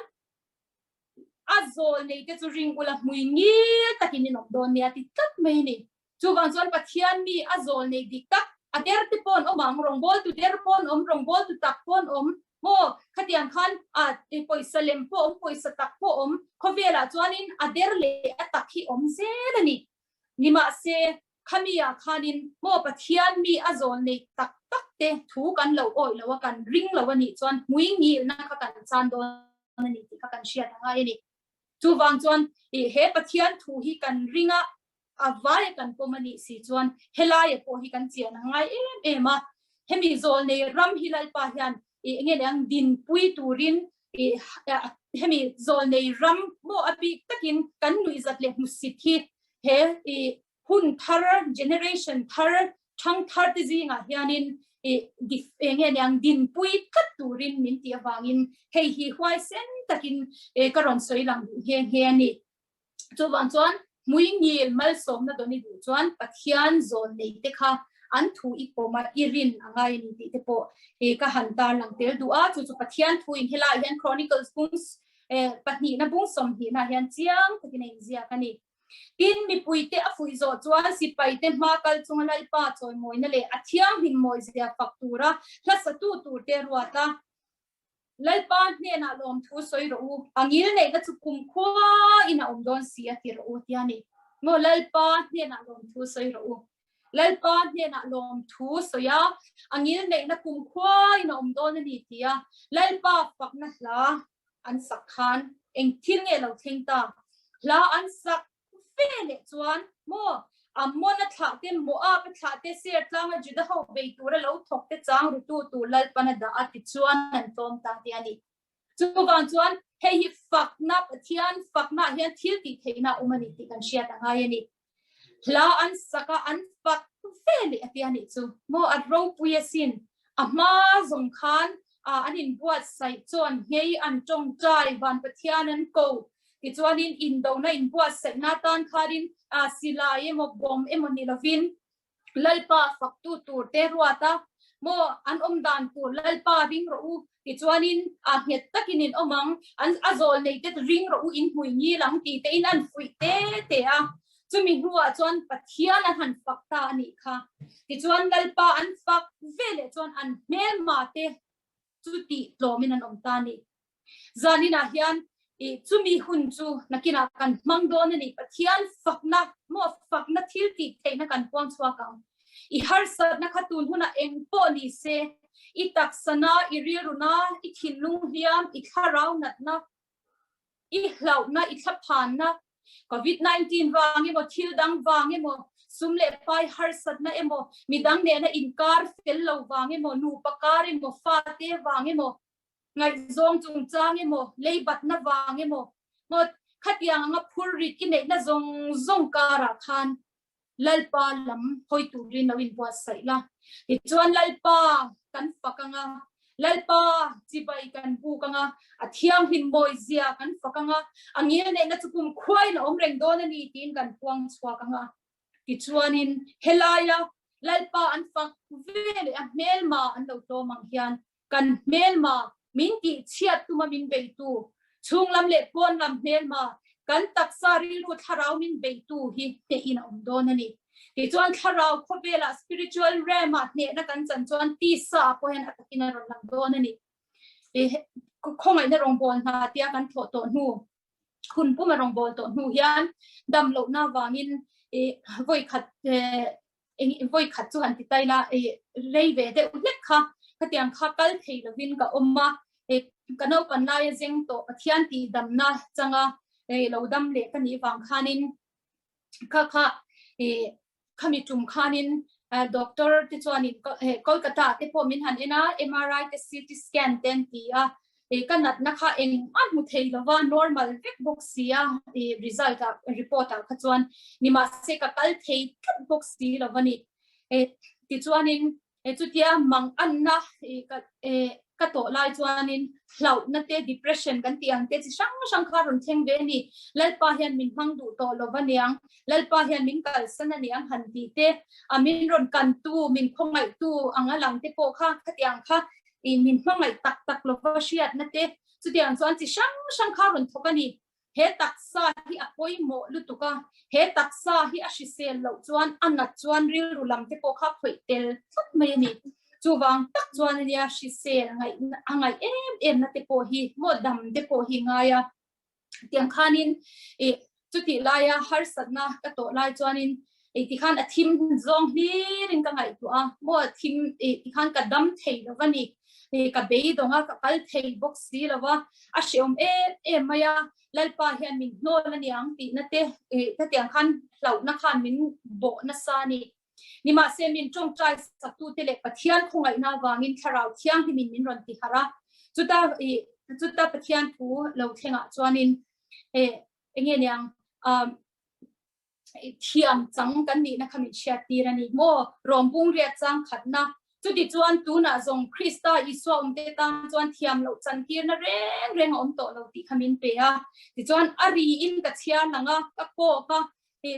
a zawl nei te chu ring ula hmui ngil takin in awm dawn nia ti tlat mai a ni. Chuvang chuan Pathian mi a zawl nei dik tak, a der te pawh an awm ang, rawngbawltu der pawh an awm, rawngbawltu tak pawh an awm maw? Khatiang khan a pawisa lem pawh awm, pawisa tak pawh awm, khawvelah chuanin a der leh a tak hi awm zel a ni. Nimahse, Khami ah khanin maw Pathian mi a zawl nei tak tak te thu kan lo awih lo a, kan ring lo a nih chuan hmui ngilna kha kan chan dawn a ni tih kha kan hriat a ngai a ni. Chuvang chuan i he Pathian thu hi kan ring a, a vai a kan pawm a nih si chuan helaia pawh hi kan chian a ngai em em a. Hemi zawl nei ram hi Lalpa hian i enge leh ang dinpui turin i hemi zawl nei ram maw a bik takin kan nuihzat leh hmusit hi he i hun thar generation thar Thangthar te zingah hianin i enge niang dinpui tlat turin min tih avangin hei hi huaisen takin ka rawn sawi lang duh nghe nghe a ni. Chuvang chuan hmui ngil malsawmna dawn i duh chuan Pathian zawn nei te kha an thu i pawm a, i rin a ngai a ni tih te pawh ka han tarlang tel duh a. Chu chu Pathian thu in helaiah hian Chronicles bung pahnihna bung sawmhnihna hian chiang takin a inziak a ni. Tin, mipuite a fuih zawh chuan sipaite hma kal chunga Lalpa chawimawina leh a thianghlim mawizia fak tura hla satu turte ruat a, Lalpa hnenah lawmthu sawi rawh u, a ngil neihna chu kumkhua in a awm dawn si a ti rawh u tia ni. Maw Lalpa hnenah lawmthu sawi rawh u. Lalpa hnenah lawmthu sawi a, a ngil neihna kumkhua in a awm dawn a ni tia Lalpa fakna hla an sak khan eng thil nge lo thleng ta? Hla an sak ve leh chuan maw Ammon-a thlah te, Moab-a thlah te, Seir tlanga Juda ho bei tura lo thawk te chang rutu tur Lalpan a dah a ti chuan an tlawm ta te a ni. Chuvang chuan hei hi fakna, Pathian faknaah hian thil tih theihna a awm a ni tih kan hriat a ngai a ni. Hla an sak a, an fak ve leh a tia nih chu. Maw a ropui asin. A hma zawng khan an inbuatsaih chuan nghei an tawngtai van Pathian an ko. Tichuanin indona inbuatsaihna atan khanin silai emaw bomb emaw ni lovin Lalpa faktu tur te ruat a, maw an awm dan tur Lalpa ring rawh u, tichuanin a nghet takin in awm ang, an a zawl nei te ring rawh u in hmui ngil ang tih te in an fuih te te a, chumi hnuah chuan Pathian an han fak ta a nih kha. Tichuan Lalpa an fak veleh chuan an hmelma te chu tih tlawmin an awm ta a ni. Zaninah hian i chumi hun chu nakinah kan hmang dawn a ni. Pathian fakna maw fakna thil tih theihna kan puang chhuak ang. I harsatna kha tun hunah eng pawh ni se, i taksana, i rilruna, i thinlung hliam, i thlarau natna, i hlauhna, i thlaphanna, Covid 19 vang emaw, thil dang vang emaw, sum leh pai harsatna emaw, midang nena inkar fel lo vang emaw, nupa kar emaw, fate vang emaw, ngaihzawng chungchang emaw, leibatna vang emaw, maw khatiang anga phur rit i neihna zawng zawng karah khan Lalpa lam hawi turin lo inbuatsaih la. Tichuan Lalpa kan fak anga, Lalpa chibai kan buk anga, a thianghlim mawizia kan fak anga, a ngil neihna chu kum khuain a awm reng dawn a ni tiin kan puang chhuak anga. Tichuanin helaia Lalpa an fak ve leh a hmelma an lo tlawm ang hian kan hmelma min tihchhiat tuma min beitu, chhunglam leh pawnlam hmelma, kan taksa rilru thlarau min beitu hi hnehin a awm dawn a ni. Tichuan thlarau khawvelah spiritual realm ah hnehna kan chan chuan tisa ah pawh hian a takin a rawn lang dawn a ni. Khawngaihna rawngbâwl hna tia kan thawh tawh hnu, hun puma rawngbâwl tawh hnu hian dam lohna avangin vawi khat eng vawi khat chu han ti tai la e rei ve deuh hlek kha khatiang kha kal thei lovin ka awm a e ka naupan laia zeng tawh Pathian tih damna changa e lo dam leh ka nih vang khanin kha kha e khami tum khanin doctor te chuanin Kolkata te pawh min han en a MRI te CT scan te an ti a e ka natna kha engmah hmu thei lova normal vek bawk si a e result ah report ah kha chuan nimahse ka kal thei tlat bawk si lova ni e tichuanin e chutia mang anna e ka e ka tawh lai chuanin hlauhna te depression kan tih ang te chi hrang hrang kha rawn thleng ve a ni Lalpa hian min hmang duh tawh lova niang Lalpa hian min kalsan a niang han tih te a min rawn kantu min khawngaihtu anga lang te pawh kha khatiang kha I min hmangaih tak tak lova hriatna te chutiang chuan chi hrang hrang kha rawn thawk a ni. He taksa hi a pawimawh lutuk a, he taksa hi a hrisel loh chuan a nat chuan rilru lam te pawh kha khawih tel tlat mai a ni. Chuvang tak chuan a nia hrisel ngaih a ngaih em em na te pawh hi maw dam te pawh hi ngai a. Tiang khanin i chutih laia harsatna ka tawh lai chuanin i tikhan a thim zawng hlirin ka ngaihtuah a, maw a thim i tikhan ka dam thei lo va ni, i ka beidawng a, ka kal thei bawk si lo va, a hreawm em em mai a, Lalpa hian min hnawl a niang tihna te i hetiang khan hlauhna khan min bawh nasa a ni. Nimahse min tawngtai saktute leh Pathian khawngaihna avangin Thlarau Thianghlimin min rawn ti harh a. Chuta i chuta Pathian thu lo thlengah chuanin e enge niang um Thiam chang kan nihna kha min hriat tir a ni maw? Rawng bung riat chang khatna. Chuti chuan tunah zawng Krista Isua awmte tan chuan thiam loh chan tirna reng reng a awm tawh lo tih kha min pe a. Tichuan a riin ka chhiar lang a, ka kawk a,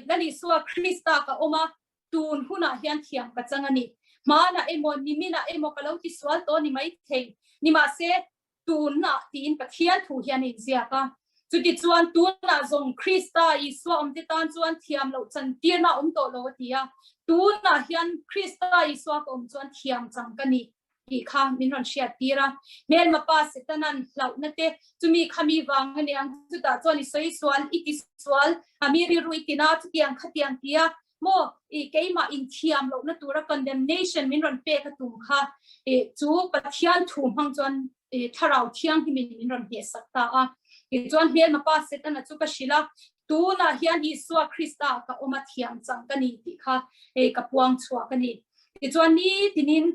Lal Isua Krista ka awm a, tun hunah hian thiam ka chang a ni. Hmanah emaw, niminah emaw ka lo tisual tawh ni maithei. Nimahse, tunah tiin Pathian thu hian a inziak a. Chutichuan tunah zawng Krista Isua awmte tan chuan thiam loh chantirna a awm tawh lo a ti a. Tunah hian Krista Isua ka awm chuan thiam chang ka ni tih kha min rawn hriattir a. Hmelma pa Setanan hlauhna te chumi kha mi vang a niang, chutah chuan i sawi sual, i ti sual, a mi rilru i tina, chutiang khatiang tia maw i keimah inthiam lohna tura condemnation min rawn pek a tum kha i chu Pathian thu hmang chuan i thlarau thianghlimin min rawn hnehsak ta a. Tichuan hmelma pa Setana chu ka hrilh a, tunah hian Isua Krista ka awm a thiam chang ka ni tih kha i ka puang chhuak a ni. Tichuan nitinin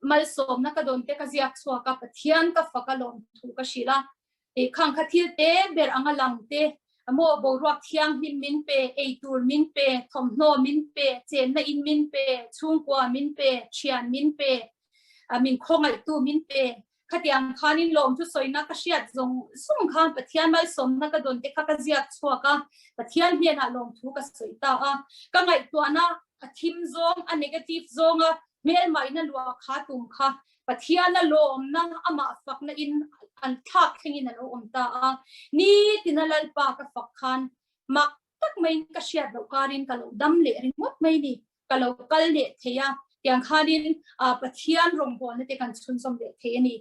malsawmna ka dawn te ka ziak chhuak a, Pathian ka fak a lawm thu ka hrilh a, eh khang kha thil te ber anga lang te maw boruak thianghlim min pe, ei tur min pe, thawmhnaw min pe, chenna in min pe, chhungkua min pe, thian min pe, min khawngaihtu min pe, khatiang khanin lawm chu sawina ka hriat zawng zawng khan Pathian malsawmna ka dawn te kha ka ziak chhuak a, Pathian hnenah lawm thu ka sawi ta a, ka ngaihtuahna a thim zawng, a negative zawnga Hmelmaina luah kha tum kha Pathiana lawmna amah fakna in an thlak thlengin a lo awm ta a. Nitina Lalpa ka fak khan mak tak maiin ka hriat loh karin ka lo dam leh ringawt mai ni. Ka lo kal leh thei a, tiang khanin Pathian rawngbawlna te kan chhunzawm leh thei a ni.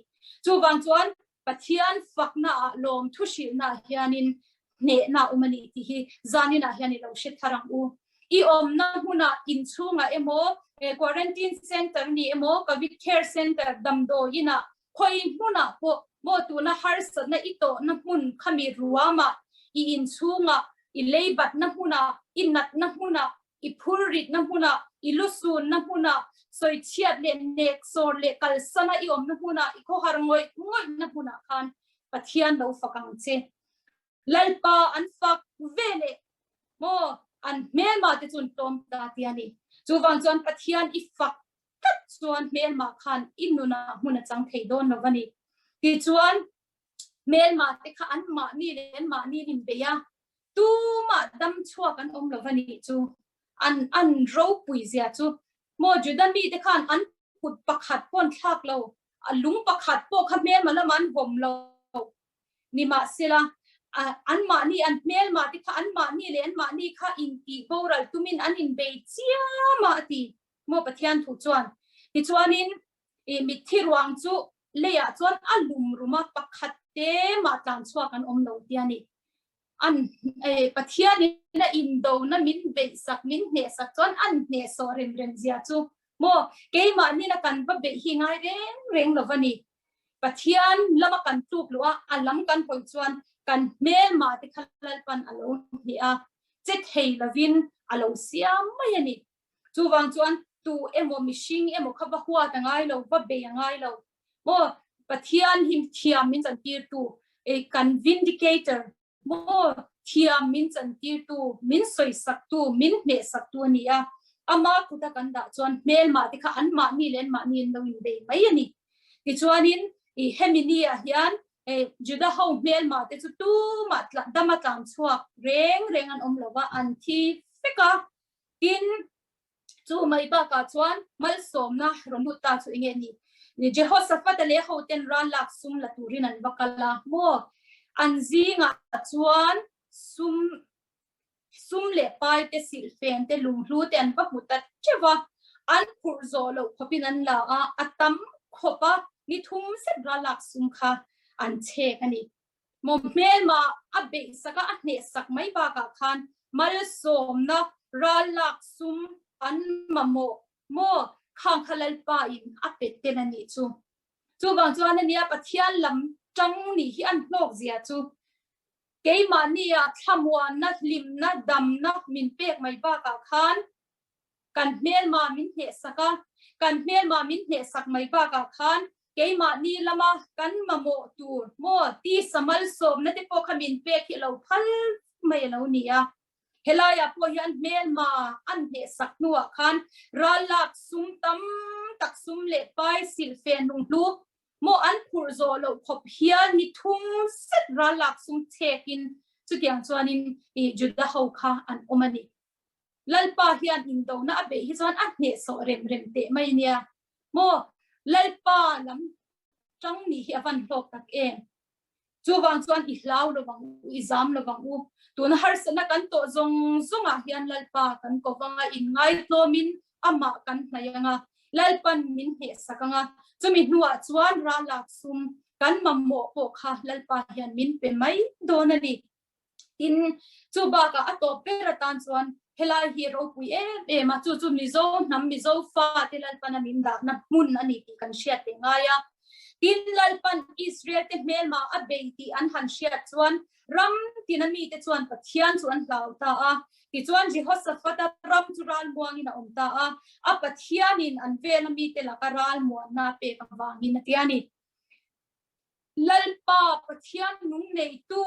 Chuvang chuan Pathian fakna ah lawm thu hrilhna ah hianin hnehna a awm a ni tih hi zaninah hian i lo hre thar ang u. I awmna hmunah inchhungah emaw, quarantine centre ni emaw, covid care centre, damdawi inah, khawi hmunah pawh maw tuna harsatna i tawhna hmun khami ruamah, i inchhungah, i leibatna hmunah, i natna hmunah, i phurritna hmunah, i lusunna hmunah, sawichhiat leh neksawr leh kalsana i awmna hmunah, i khawhar ngawih ngawihna hmunah khan Pathian lo fak ang che. Lalpa an fak ve leh maw an hmelmah te chu an tlawm ta ti a ni. Chuvang chuan Pathian i fak tlat chuan hmelmah khan i nunah hmun a chang thei dawn lo a ni. Tichuan hmelmah te kha an mahni leh an mahni an inbei a, tumah dam chhuak an awm lo a nih chu. An an ropui zia chu maw Juda mite khan an kut pakhat pawh an thlak lo, a lung pakhat pawh kha hmelma lamah an vawm lo. Nimahsela, anmahni an hmelmah te kha anmahni leh anmahni kha intih boral tumin an inbei chiam a a ti maw Pathian thu chuan. Tichuanin i mitthi ruang chu leiah chuan a lum rum a, pakhat te mah tlan chhuak an awm lo tia ni. An Pathian in a indona min beih sak, min hneh sak chuan an hneh sawh rem rem zia chu maw keimahnin a kan va beih hi ngai reng reng lo va ni. Pathian lama kan tluk luh a, a lam kan hawi chuan kan hmelma te kha Lalpan a lo hneh a, che thei lovin a lo siam mai a ni. Chuvang chuan tu emaw mihring emaw kha va huat a ngai lo, va bei a ngai lo. Maw Pathian hi thiam min chantirtu, kan vindicator, maw thiam min chantirtu, min sawisaktu, min hnehsaktu a ni a. Ama kuta kan dah chuan hmelmah te kha anmahni leh anmahni an lo inbei mai a ni. Tichuanin i hemi ni-ah hian Juda ho hmelmah te chu tumah dama tlan chhuak reng reng an awm lo va, an thi vek a. Tin, chu mai bakah chuan malsawmna rawn lut ta chu enge ni? Jehoshaphat-a leh hoten ral lak sum la turin an va kal a, maw? An zingah chuan sum sum leh pai te, silhfen te, lunghlu te an va hmu ta teuh a, an phurh zawh loh khawpin an la a, a tam khawp a, ni thum zet ral lak sum kha an chhek a ni. Maw hmelma a beihsak a, a hnehsak mai bakah khan malsawmna ral lak sum an mamawh maw khang kha Lalpa in a pet tel a nih chu. Chuvang chuan ania Pathian lam tang nih hi an hlawk zia chu keimahnia thlamuanna, hlimna, damna min pek mai bakah khan Kan hmelma min hnehsak a, kan hmelma min hnehsak mai bakah khan keimahni lama kan mamawh tur maw tisa malsawmna te pawh kha min pek hi a lo phal mai a lo ni a. Helaiah pawh hian hmelma an hnehsak hnuah khan rallak sum tam tak sum leh pai silhfen lunghlu maw an phurh zawh loh khawp hian ni thum zet rallak sum chhekin chutiang chuanin Juda ho kha an awm a ni. Lalpa hian indona a beih hi chuan a hnehsawh rem rem teh mai nia maw Lalpa lam tang nih hi a van hlawk tak em. Chuvang chuan i hlau lovang u, i zam lovang u. Tuna harsatna kan tawh zawng zawngah hian Lalpa kan ko vang a, inngaitlawmin amah kan hnaih ang a, Lalpan min hnehsak ang a, chumi hnuah chuan ralak sum kan mamawh pawh kha Lalpa hian min pe mai dawn a ni. Tin, chu bakah a tawp ber atan chuan helai hi ropui em em a, chu chu Mizo hnam, Mizo fate Lalpana min dahna hmun a ni tih kan hriat leh ngai a. Tin, Lalpan Israel te hmelma a bei tih an han hriat chuan ram tina mite chuan Pathian chu an hlau ta a. Tichuan Jehoshaphat-a ram chu ralmuangin a awm ta a, a Pathianin an vela mite laka ralmuanna a pek avangin a ti a ni. Lalpa Pathian nung neitu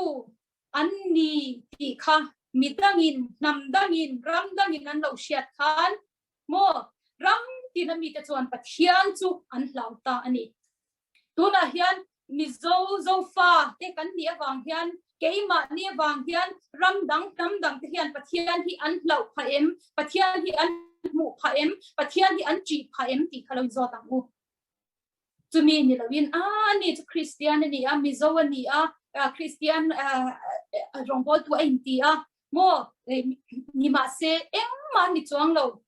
an ni tih kha mi dangin, hnam dangin, ram dangin an lo hriat khan maw ram tina mite chuan Pathian chu an hlau ta a ni. Tunah hian Mizo Zofa te kan nih avang hian keimahni avang hian ram dang hnam dang te hian Pathian hi an hlauh phah em, Pathian hi an hmuh phah em, Pathian hi an ṭih phah em tih kha lo inzawt ang u. Chumi ni loin a ni chu Kristian a ni a, Mizo a ni a, Kristian rawngbawltu a inti a, maw ni mahse engmah ni chuang lo.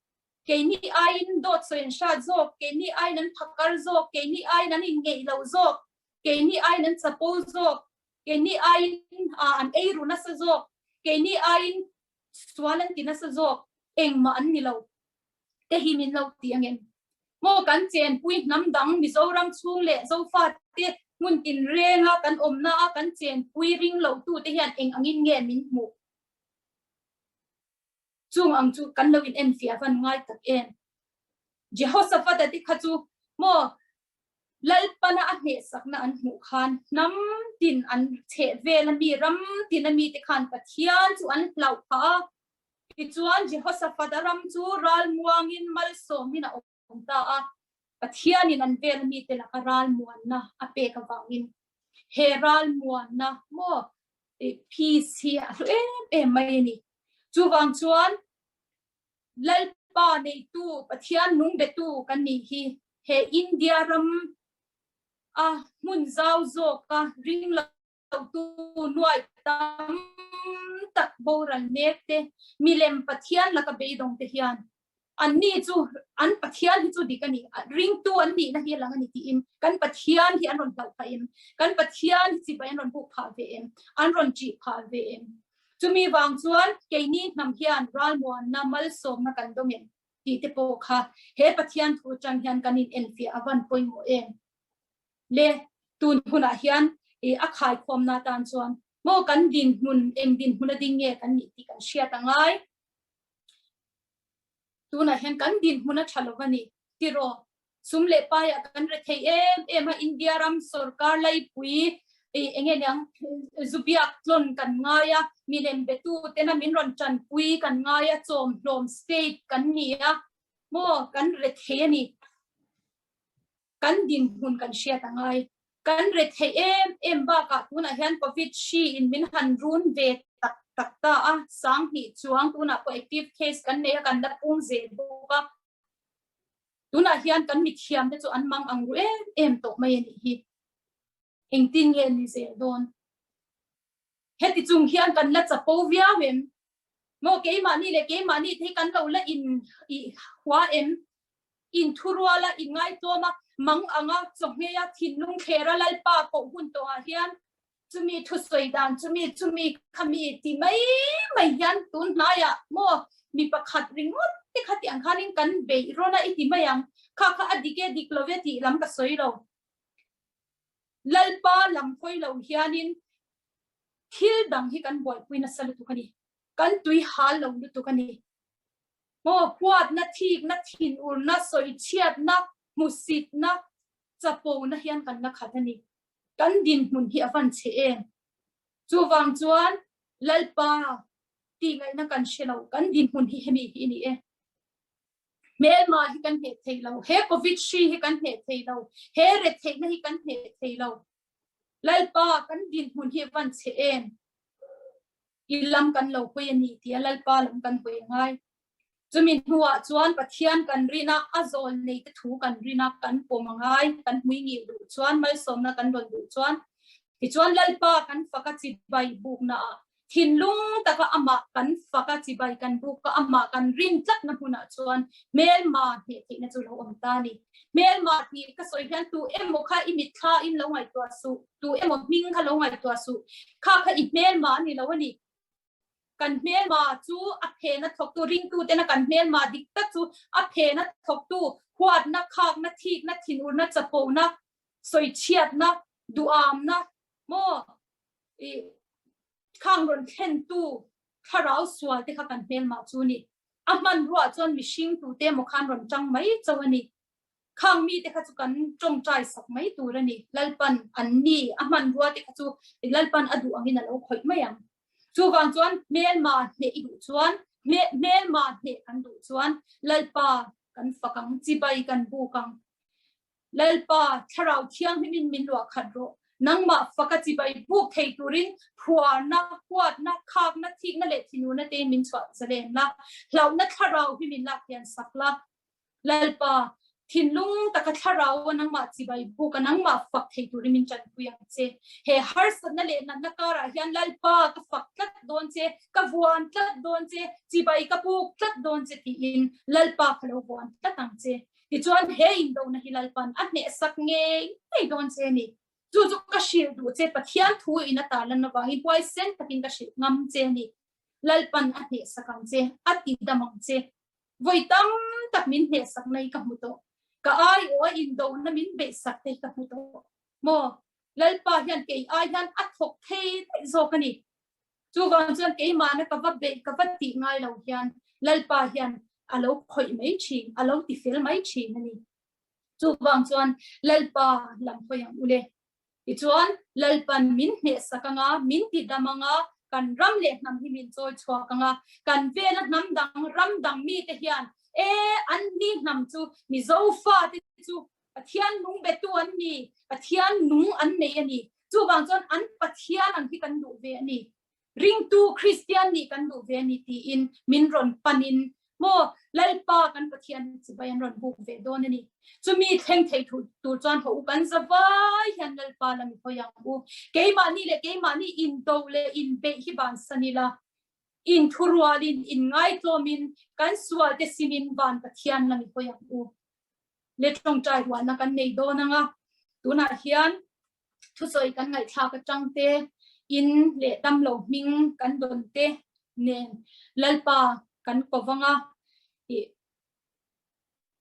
Keini aiin dawt sawi an hrat zawk, keini aiin an phakar zawk, keini aiin an inngeih lo zawk, keini aiin an chapo zawk, keini aiin an eiru nasa zawk, keini aiin sual an ti nasa zawk, engmah an ni lo. Te hi min lo ti angem? Maw kan chenpui hnam dang Mizoram chhung leh Zofate hmun tinrenga kan awmna a kan chenpui ring lo tute hian eng angin nge min hmuh? Chung ang chu kan lo in enfiah van ngai tak em? Jehoshaphat-a te kha chu maw Lalpana a hnehsakna an hmuh khan hnam tin an chheh vel ami ram tin ami te khan Pathian chu an hlauh phah a, Tichuan, Jehoshaphat-a ram chu ralmuangin malsawmin a awm ta a, Pathianin an vela mite laka ralmuanna a pek avangin he ralmuanna maw peace hi a hlu em em mai a ni. Chuvang chuan Lalpa neitu Pathian nung betu kan nih hi he India ram a hmun zau zawka ring lo tu nuai tam tak boral mek te, milem Pathian laka beidawng te hian anni chu an Pathian hi chu dik a ni, ringtu an nihna hi a lang a ni tiin kan Pathian hi an rawn hlauh phah em, kan Pathian hi chibai an rawn buk phah ve em, an rawn ṭih phah ve em. Chumi vang chuan keini hnam hian ralmuanna malsawmna kan dawng em tih te pawh kha he Pathian thu aṭang hian kan in enfiah a van pawimawh em. Le tun hunah hian i a khaikhawmna atan chuan maw kan dinhmun eng dinhmun a ding nge kan nih tih kan hriat a ngai. Tunah hian kan dinhmun a tha lo a ni tiraw sum leh paiah kan re thei em em a India ram sorkar laipui i enge niang zubiak tlawn kan ngai a milem betu tena min rawn tanpui kan ngai a chawm hlawm state kan ni a maw kan re thei a ni. Kan dinhmun kan hriat a ngai. Kan retheih em em bakah tunah hian Covid hri in min han run ve tak tak ta a, 2000 chuang tunah pawh active case kan nei a, kan la pung zel bawk a. Tunah hian kan mithiam te chu an mang ang ru em em tawh mai a nih hi. Engtin nge ni zel dawn? Heti chung hian kan la chapo viau em? Maw keimahni leh keimahni te hi kan lo la in i hua em? In thuruala in ngaitlawm a, mang anga chawhngei a, thinlung thlera Lalpa koh hun tawhah hian chumi thusawi dan chumi chumi khami ti mai mai hian tun hnaiah maw mi pakhat ringawt te kha tih ang khanin kan beih rawn a i ti mai ang. Kha kha a dik e dik lo e tih lam ka sawi lo. Lalpa lam hawi lo hianin thil dang hi kan buaipui nasa lutuk a ni. Kan tui hal lo lutuk a ni. Maw huatna, thikna, thinurna, sawichhiatna, hmusitna, chapona hian kan la khat a ni. Kan dinhmun hi a van chhe em? Chuvang chuan Lalpa. Tih ngaihna kan hre lo, kan dinhmun hi hemi hi a ni e. Hmelma hi kan hneh thei lo, he Covid hri hi kan hneh thei lo, he retheihna hi kan hneh thei lo. Lalpa, kan dinhmun hi a van chhe em? I lam kan lo hawi a ni tia Lalpa lam kan hawi a ngai. Chumi hnuah chuan Pathian kan rin a, a zawl neite thu kan rin a, kan pawm a ngai, kan hmui ngil duh chuan, malsawmna kan rawn duh chuan. Tichuan Lalpa kan fak a chibai buknaah Thinlung taka amah kan fak a, chibai kan buk a, amah kan rin tlatna hmunah chuan hmelma hneh theihna chu lo awm ta a ni. Hmelma tih ka sawi hian tu emaw kha i mitthla in lo ngaihtuah suh, tu emaw hming kha lo ngaihtuah suh, kha kha i hmelma a ni lo a ni. Kan hmelma chu a phena thawktu, ringtutena kan hmelma dik tak chu a phena thawktu, huatna, khakna, thikna, thinurna, chapona, sawichhiatna, duhamna, maw? I khang rawn thlentu thlarau sual te kha kan hmelmah chu ni. A hmanruah chuan mihring tute emaw khan rawn tang mai chauh a ni. Khang mite kha chu kan tawngtai sak mai tur a ni. Lalpan an ni a hmanrua te kha chu Lalpan a duh angin a lo khawih mai ang. Chuvang chuan hmelma hneh i duh chuan, hmelma hneh kan duh chuan Lalpa kan fak ang, chibai kan buk ang. Lalpa, Thlarau Thianghlimin min luah khat rawh. Nangmah faka chibai buk thei turin phuarna, huatna, khakna, thikna leh thinurna tein min chhuah zalen la. Hlauhna Thlarau hi min lak hian sak la. Lalpa, thinlung taka Thlarau a nangmah chibai buk a nangmah fak thei turin min tanpui ang che. He harsatna leh natna karah hian Lalpa, ka fak tlat dawn che, ka vuan tlat dawn che, chibai ka buk tlat dawn che tiin Lalpa ka lo vuan tlat ang che. Tichuan he indona hi Lalpan a hnehsak ngei ngei dawn che a ni. Chu chu ka hrilh duh che, Pathian thu in a tarlan avangin huaisen takin ka hrilh ngam che a ni. Lalpan a hnehsak ang che, a ti dam ang che. Vawi tam tak min hnehsak na hi ka hmu tawh. Ka aiawh a indona min beihsak te hi ka hmu tawh. Maw? Lalpa hian kei ai hian a thawk thei daih zawk a ni. Chuvang chuan keimahna ka va beih ka va tih ngai lo hian Lalpa hian a lo khawih mai thin, a lo ti fel mai thin a ni. Chuvang chuan Lalpa lam hawi ang ule. Tichuan Lalpan min hnehsak anga, min ti dam anga, kan ram leh hnam hi min chawi chhuak anga, kan vela hnam dang, ram dang mite hian e an ni hnam chu Mizo fate chu Pathian nung betu an ni, Pathian nung an nei a ni. Chuvang chuan an Pathian ang hi kan duh ve a ni. Ringtu Kristian nih kan duh ve a ni tiin min rawn panin maw Lalpa kan Pathian hi chibai an rawn buk ve dawn a ni. Chumi thleng thei tur chuan haw u kan za vai hian Lalpa lam i hawi ang u. Keimahni leh keimahni indo leh inbeih hi bansan ila, inthurualin, inngaitlawmin kan sualte sinin van Pathian lam i hawi ang u. Le tawngtai rualna kan nei dawn anga tunah hian thusawi kan ngaihthlak atang te in leh damlo hming kan dawn te nen Lalpa kan ko vanga i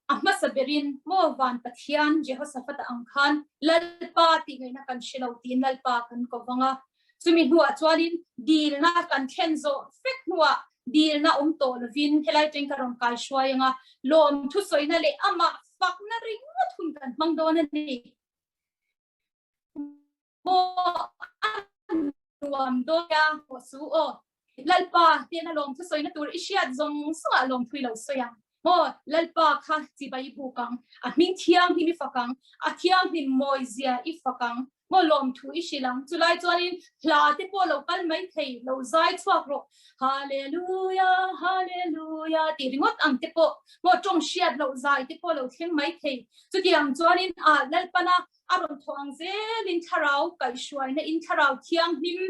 a hmasa berin maw van Pathian Jehoshaphat ang khan Lalpa tih ngaihna kan hre lo tiin Lalpa kan ko vanga Chumi hnuah chuanin dilna kan thlen zawh vek hnuah dilna awm tawh lovin helai teng ka rawn kai hruai anga lawm thusawina leh amah fakna ringawt hun kan hmang dawn a ni. Maw a nuam dawn a, maw su aw. Lalpa hnena lawm thusawina tur i hriat zawng zawngah lawm thui lo sawi ang. Maw Lalpa kha chibai i buk ang, a hming thianghlim i fak ang, a thianghlim mawizia i fak ang. Maw lawm thu i hrilh ang. Chulai chuanin hla te pawh lo kal mai thei, lo zai chhuak rawh. Hallelujah, Hallelujah tih ringawt ang te pawh, maw tawng hriat loh zai te pawh lo thleng mai thei. Chutiang chuanin a Lalpana a rawn thawh ang zelin thlarau kaihhruaina in thlarau thianghlim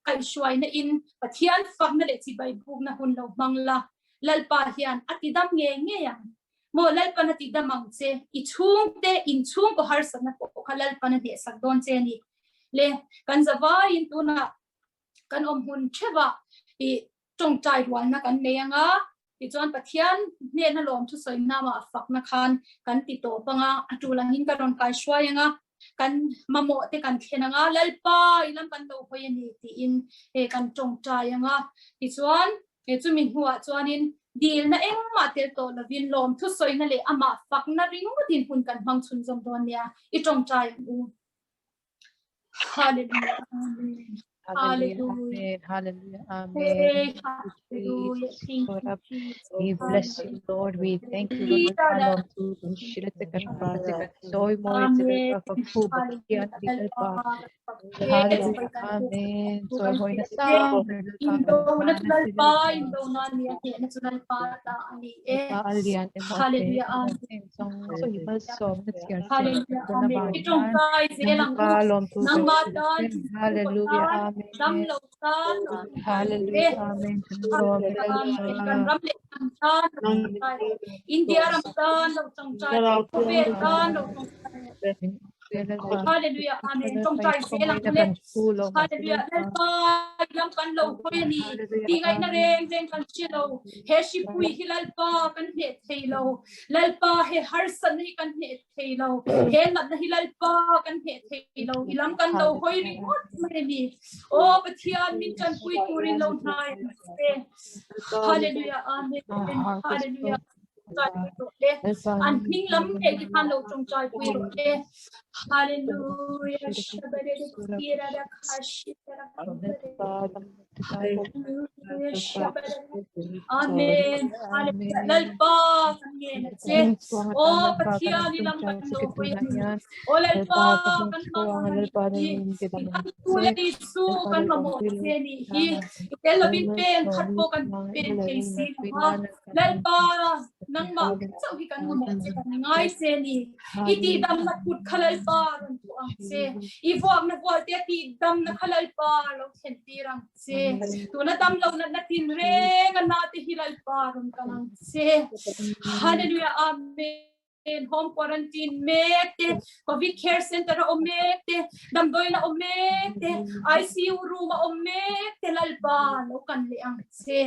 kaihhruaina in Pathian fakna leh chibai bukna hun lo hmang la. Lalpa hian a ti dam ngei ngei ang. Maw Lalpan a ti dam ang che, i chhungte in chhungkaw harsatna pawh kha Lalpan a hnehsak dawn che a ni. Le kan zavaiin tunah kan awm hun theuhah i tawngtai rualna kan nei anga, tichuan Pathian hnena lawm thusawi nama a fakna khan kan ti tawp anga, a tul angin ka rawn kai hruai anga, kan mamawh te kan thlen anga, Lalpa i lam kan lo hawi a ni tiin kan tawngtai anga, tichuan He chumi hnuah chuanin dilna engmah tel tawh lovin lawm thusawina leh amah fakna ringawtin hun kan hmang chhunzawm dawn nia, i tawngtai ang u. Hallelujah. Amen. Hallelujah. Hallelujah. Amen. Hallelujah. Amen. Hey, Thank you, hallelujah. Jesus. Thank Lord, you, Jesus. We bless you, Lord. We thank you, Lord. Amen. Hallelujah. Hallelujah. Amen. So hoy na sa Indo na lalpa, indo na niya, na lalpa ta ani e. Hallelujah. Amen. Hallelujah. Amen. Itong kai zelang u nang matan Hallelujah. Amen. dam lo tan Hallelujah. Amen. Kan ram le kan tan India ram tan lo tong chai khawvel tan lo tong Hallelujah. Amen. Tong chai zelang u le. Hallelujah. Lalpa lam kan lo hoi ani. Ti ngai na reng reng kan chi lo. He shi pui hi lalpa kan hne thei lo. Lalpa he har san hi kan hne thei lo. He nat na hi lalpa kan hne thei lo. Ilam kan lo hoi ri ngot mai ni. O Pathian min chan pui turin lo hnai. Hallelujah. Amen. Hallelujah. An hming lam te ki khan lo tong chai pui ro le. Hallelujah. Shabare kira da khashi Hallelujah. Shabare. Amen. Hallelujah. Lalpa kan nge na che. O Pathian ilam kan lo hoi ani. O lalpa kan ma kan hi. Tu le Isu kan mamawh che ni hi. Tel lovin pen khat po kan pen thei si ha. Lalpa nangmah chauh hi kan mamawh che kan ngai che ni. I ti dam na kut kha lalpa rawn tu ang che. I vuak na vual te ti dam na kha lalpa lo thlen tir ang che. Tuna dam lo na na tin reng a na te hi lalpa rawn kal ang che. Hallelujah. Amen. Home quarantine mek te, Covid care center a awm mek te, damdawiin a awm mek te, ICU room a awm mek te lalpa lo kan leh ang che.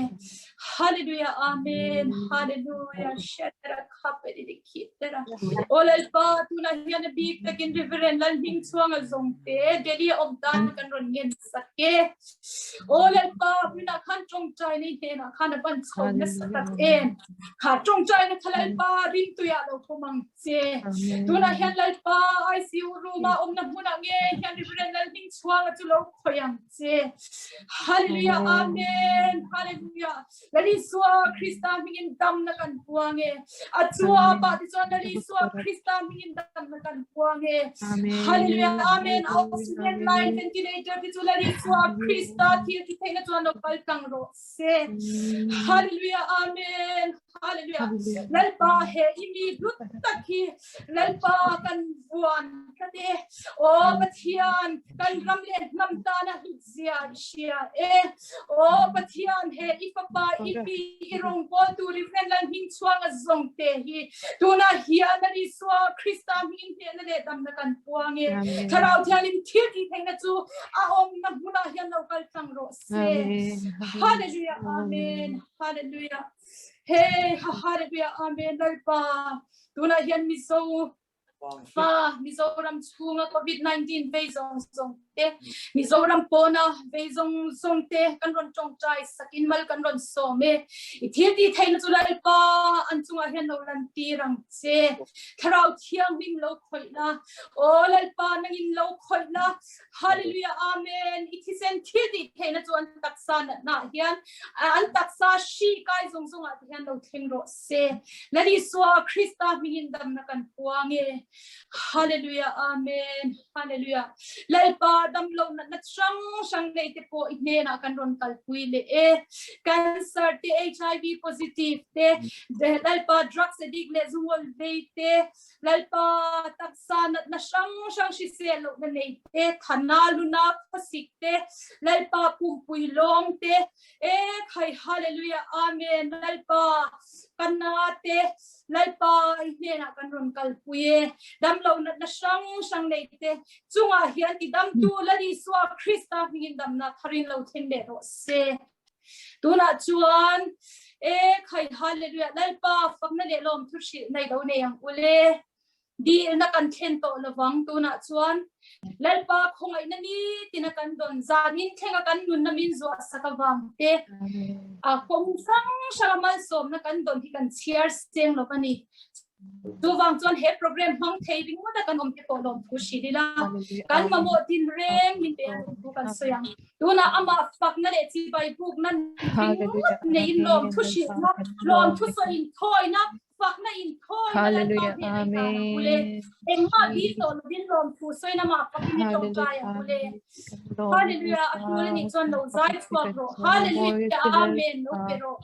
Hallelujah. Amen. Hallelujah. Shatara khaperi khitara. O lalpa tuna hian a bik takin Reverend Lalhming Chhuanga zawng te Delhi a awm tan kan rawn ngen sak e. O lalpa hmunah khan tawngtai nei hnenah khan a ban chho nasa tak em. Kha tawngtai na kha lalpa rintuiah lo thawm ang che. Tunah hian lalpa ICU room ah awmna hmunah nge hian Reverend Lalhming Chhuanga chu lo khawih ang che. Hallelujah. Amen. Hallelujah. Lal Isua Krista hmingin damna kan puang e. A chua pa ti chuan Lal Isua Krista hmingin damna kan puang e. Hallelujah. Amen. Oxygen line ventilator ti chu Lal Isua Krista thil ti theihna chuan lo kal tlang rawh se. Hallelujah. Amen. Hallelujah. Lalpa he i mi hlut tak hi Lalpa kan vuan ka te. O Pathian kan ram le hnam tana hlut zia i hria e. O Pathian he i fapa i pi i rawngbawl tu Reverend Lalhmingchhuanga zawng te hi tuna hian Lal Isua Krista hmingin hnehna leh damna kan puang e. Thlarau Thianghlim thil tih theihna chu a awmna hmunah hian lo kal tlang rawh se. Hallelujah. Amen. Hallelujah. Hey, ha hallelujah. Amen. Lalpa tunah hian Mizo fa Mizoram chhunga COVID-19 vei zawng zawng te Mizoram pawna vei zawng zawng te kan rawn tawngtai sakin mal kan rawn sawm e. I thil ti theihna chu Lalpa an chungah hian lo lan tir ang che. Thlarau Thianghlim lo khawih la. Aw Lalpa nangin lo khawih la. Hallelujah Amen. I thisen thil ti theihna chu an taksa natna ah hian an taksa hri kai zawng zawng ah te hian lo thleng rawh se. Lal Isua Krista hmingin damna kan puang e. Hallelujah Amen. Hallelujah. Lalpa dam lo natna hrang hrang nei te pawh i hnenah kan rawn kalpui leh e. Cancer te HIV positive te Lalpa drugs addict leh zungawl vei te Lalpa taksa natna hrang hrang hrisel lohna nei te thana luna khawsik te Lalpa pumpui lawng te e khai hallelujah amen Lalpa kan na te Lalpa i hnenah kan rawn kalpui e damlo natna hrang hrang nei te chungah hian ti damtu Lal Isua Krista hmingin damna tharin lo thlen leh rawh se. Tunah chuan e khai hallelujah Lalpa fakna leh lawm thu hrilh nei lo nei ang ule. Dilna kan thlen tawh lovang tunah chuan Lalpa khawngaihna ni tina kan dawn zanin thlenga kan nunna min zuah sak avang te a kawng hrang hranga malsawmna kan dawn hi kan chhiar seng lo a ni. Chuvang chuan he program hmang thei ringawt a kan awm te pawh lawm thu hrilh ila, kan mamawh din reng min pe a thu kan sawi ang. Tunah amah fakna leh chibai bukna ringawt neiin lawm thu hrilhna, lawm thu sawi inthawina, fakna inthawina Lalpa hnenah i tan ang u le. Engmah dil tawh lovin lawm thu sawina mah fakin i tawngtai ang u le. Hallelujah, a tul anih chuan lo zai chhuak rawh. Hallelujah, Amen, lo pe rawh.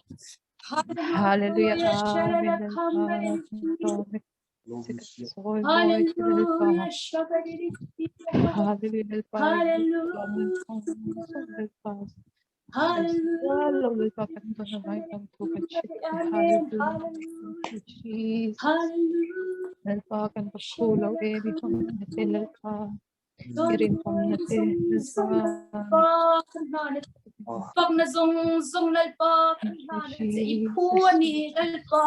Hallelujah. Hallelujah. Hallelujah. Fakna zawng zawng Lalpa kan hlan a che i phu a ni Lalpa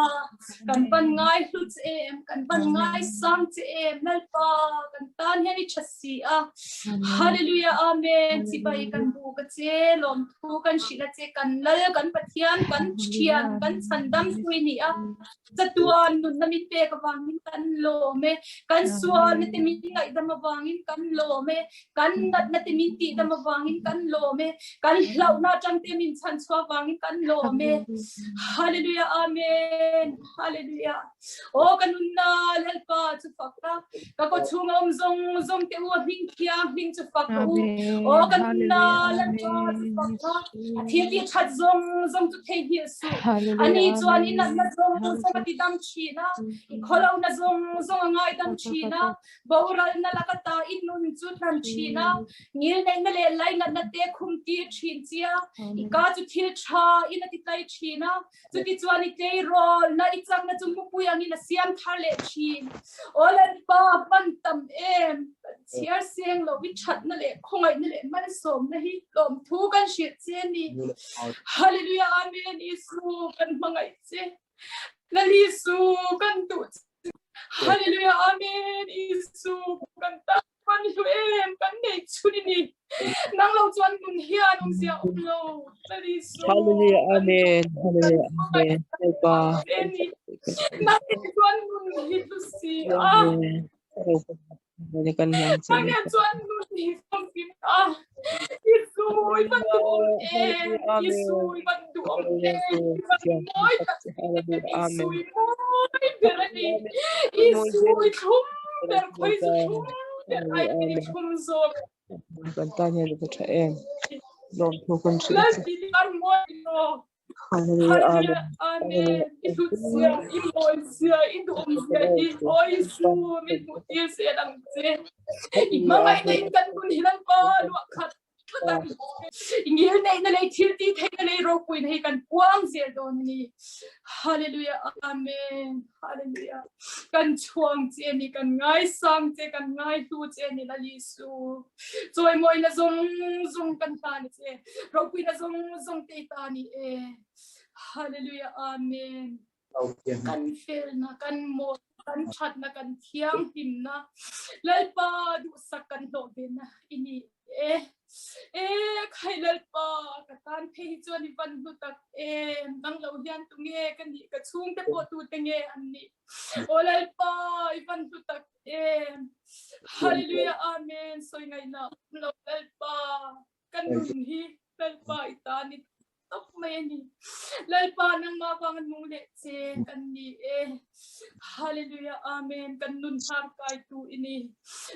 kan van ngai hlu che em kan van ngai sang che em Lalpa kan tan hian i tha si a Hallelujah Amen chibai kan bu ka che lawmthu kan hrilh a che kan Lal kan Pathian kan thian kan chhandam tu i ni a Chatuan nunna min pek avangin kan lawm e. Kan sualna te min ngaihdam avangin kan lawm e. Kan natna te min tihdam avangin kan lawm e. Kan hlauhna atang te min chhanchhuah avangin kan lawm e. Hallelujah Amen. Hallelujah. Aw ka nunna Lalpa chu fak la. Ka kaw chhung a awm zawng zawng te u a hming thianghlim chu fak rawh u. Aw ka nunna Lalpa chu fak la. A thil tih that zawng zawng chu theihnghilh suh. Ani chuan i natna zawng zawng a tidam thin a, i khawlohna zawng zawng a ngaidam thin a, boralna laka ta i nun chu tlan thin a, ngilneihna leh lainatna te khum tir thin chi a, i ka chu thil tha in a titlai thin a, chutichuan i tleirawlna i chakna chu mupui angin a siam thar leh thin. Aw Lalpa, hman tam em, kan chhiar seng lo i thatna leh khawngaihna leh malsawmna hi lawmthu kan hrilh che a ni. Hallelujah Amen Isu kan hmangaih che. Lal Isu kan duh che. Hallelujah Amen Isu kan tan kan hlu em kan nei chhun i ni. Nang lo chuan nun hian awmzia awm lo. Lal Isu Hallelujah kan duh Amen kan Hallelujah hmangaih Amen Lalpa che ni. Nang chuan nun hi hlu si a. Amen Hmangah chuan nun hi famkim a, Isu i van duhawm em, Isu i van duhawm em, i van mawi tak em, Isu i mawi ber a ni, Isu i thlum ber, khawi zu thlum ber ai in i thlum zawk. Kan tan hian i va tha em, lawmthu kan hrilh che. Lalpi ar mawi rawh. Hallelujah, Hallelujah, Amen. Amen. I hlut zia, i mawi zia, i duhawm zia hi aw Isu min hmuh tir zel ang che. I hmangaihna in kan nun hi Lalpa luah khat tlat ang che. I ngilneihna leh i thil tih theihna leh i ropuina hi kan puang zel dawn a ni. Hallelujah, Amen. Hallelujah. Kan chhuang che a ni, kan ngaisang che, kan ngaihlu che a ni Lal Isu. Chawimawina zawng zawng kan ta ni che. Ropuina zawng zawng te ta ni e. Hallelujah. Amen. Kan felna, kan maw, kan thatna, kan thianghlimna. Lalpa duhsak kan hlawh ve na i ni e. E khai Lalpa ka tan phei hi chuan i van hlu tak em. Dang lo hian tunge ka nih, ka chhungte pawh tute nge an nih. Aw Lalpa i van hlu tak em. Hallelujah Amen. Sawi ngaihna awm lo Lalpa ka nun hi Lalpa i tan i tawp mai a ni. Lalpa nangmah vanga nung leh che kan ni e. Hallelujah Amen. Kan nun har kai tu i ni.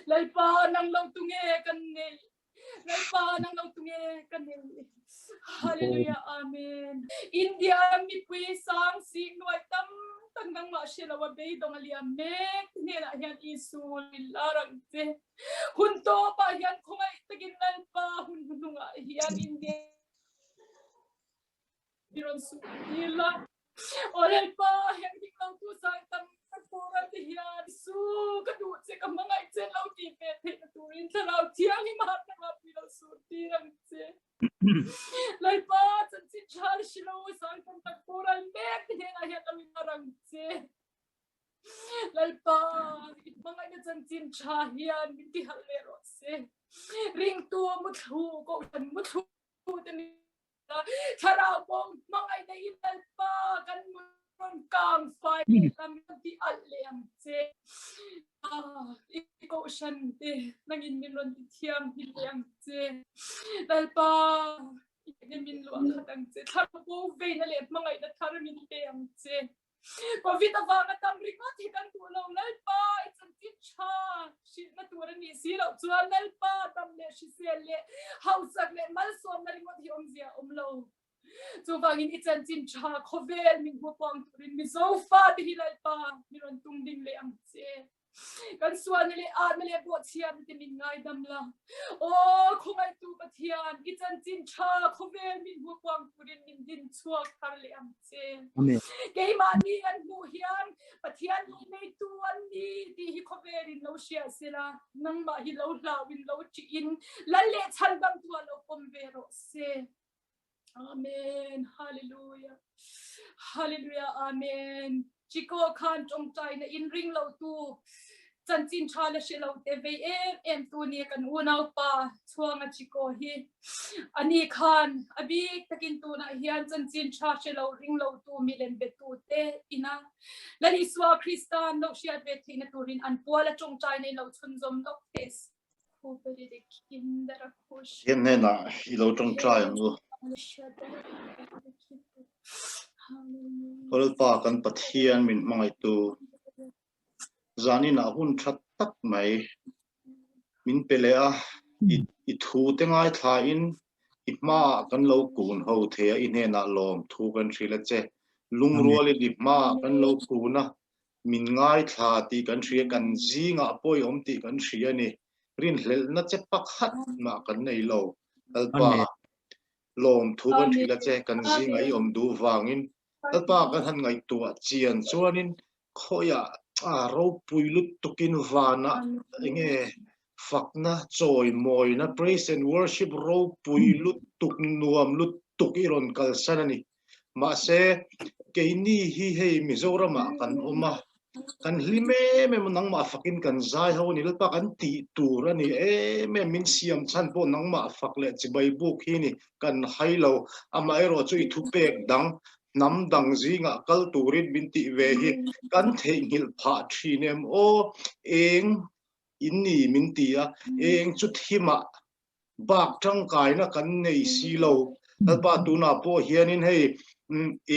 Lalpa nang lo tu nge kan nei. Lalpa nang lo tu nge kan nei. Hallelujah Amen. India mipui sang sing nuai tam tak nangmah hre lo a beidawng a liam mek hnenah hian Isu lar ang che. Hun tawpah hian khawngaih takin Lalpa hun hnuhnungah hian India i rawn suh tir la. Aw Lalpa, heng dik lo tu zai tam tak pawh te hian Isu ka duh che ka hmangaih che lo tih ve theihna turin Thlarau Thianghlim a harhna pui lo suh tir ang che. Lalpa, chanchin tha le hre lo zai tam tak boral mek te hnenah hian lo inlar ang che. Lalpa, i hmangaihna chanchin tha hian min ti harh leh rawh se. Ringtu muthlu, kohhran muthlu te ni thlarau pawh hmangaihna i Lalpa kan rawn kang fai lam ti ti alh leh ang che. I kohhran te nangin min rawn ti thianghlim leh ang che. Lalpa, i min luah khat ang che. Thlarau bo veina leh hmangaihna thar min pe ang che. Covid avanga tam ringawt hi kan duh lo. Lalpa, i chanchin tha hrilhna tur a nih si loh chuan Lalpa dam leh hrisel leh hausak leh malsawmna ringawt hi awmzia a awm lo. Chuvangin i chanchin tha khawvel min hmu puang turin Mizo fate hi Lalpa mi rawn tung ding leh ang che. Kan sualna leh atna leh bawhchhiatna te min ngaidam la. Aw khawngaihtu Pathian, i chanchin tha khawvel min hmu puang turin min din chhuak thar leh ang che. Amen. Keimahni an hmuh hian Pathian duh neitu an ni tih hi khawvelin lo hria sela, nangmah hi lo hlauin lo ṭihin Lal leh chhandamtu ah lo pawm ve rawh se. Amen. Hallelujah. Hallelujah. Amen. Chico khan tawngtai na in ring lo tu chanchin tha la hre lo te vei em em tu ni kan unau pa chhuanga Chico hi ani khan a bik takin tunah hian chanchin tha hre lo ring lo tu milem be tu te ina Lal Isua Krista lo hriat ve theihna turin an puala tawngtai nei lo chhunzawm lawk te. Pathian hnenah i lo tawngtai ang u. Lalpa kan Pathian min hmangaihtu, zaninah hun tha tak mai min pe leh a, i thu te ngaithlain i hmaah kan lo kun ho thei a, i hnenah lawm thu kan hrilh a che. Lungrualin i hmaah kan lo kun a, Min ngaithla tih kan hria, kan zingah pawh i awm tih kan hria a ni. Rinhlelhna che pakhat mah kan nei lo. Lalpa, lawmthu kan hrilh a che, kan zingah i awm duh vangin. Lalpa kan han ngaihtuah chian chuanin khawiah ropui lutukin vanah enge fakna, chawimawina, praise and worship ropui lutuk, nuam lutuk i rawn kalsan a ni. Mahse, keini hi hei Mizoramah kan awm a, kan hlim em em a, nangmah fakin kan zai ho a ni, Lalpa kan tih tur a ni em em, min siam chhan pawh nangmah fak leh chibai buk hi ni, kan hai lo. Amaherawh chu i thupek dang, hnam dang zingah kal turin min tih ve hi kan theihnghilh phah thin em aw, eng in ni min ti a, eng chu thimah bak tangkaina kan nei si lo. Lalpa tunah pawh hianin hei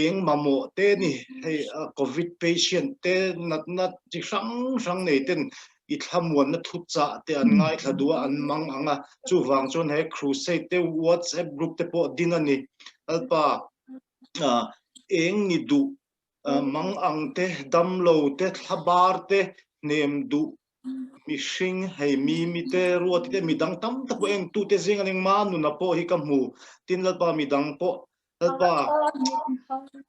eng mamawh te ni hei covid patient te natna chi hrang hrang nei ten i thlamuanna thuchah te an ngaithla duh a an mang ang a chuvang chuan he crusade te WhatsApp group te pawh din a ni. Lalpa eng ni duh mang ang te damlo te thlabar te hnem duh Mihring, hei Mimi te, Ruati te, midang tam tak pawh engtute zing an engmah nuna pawh hi ka hmu. Tin Lalpa midang pawh Lalpa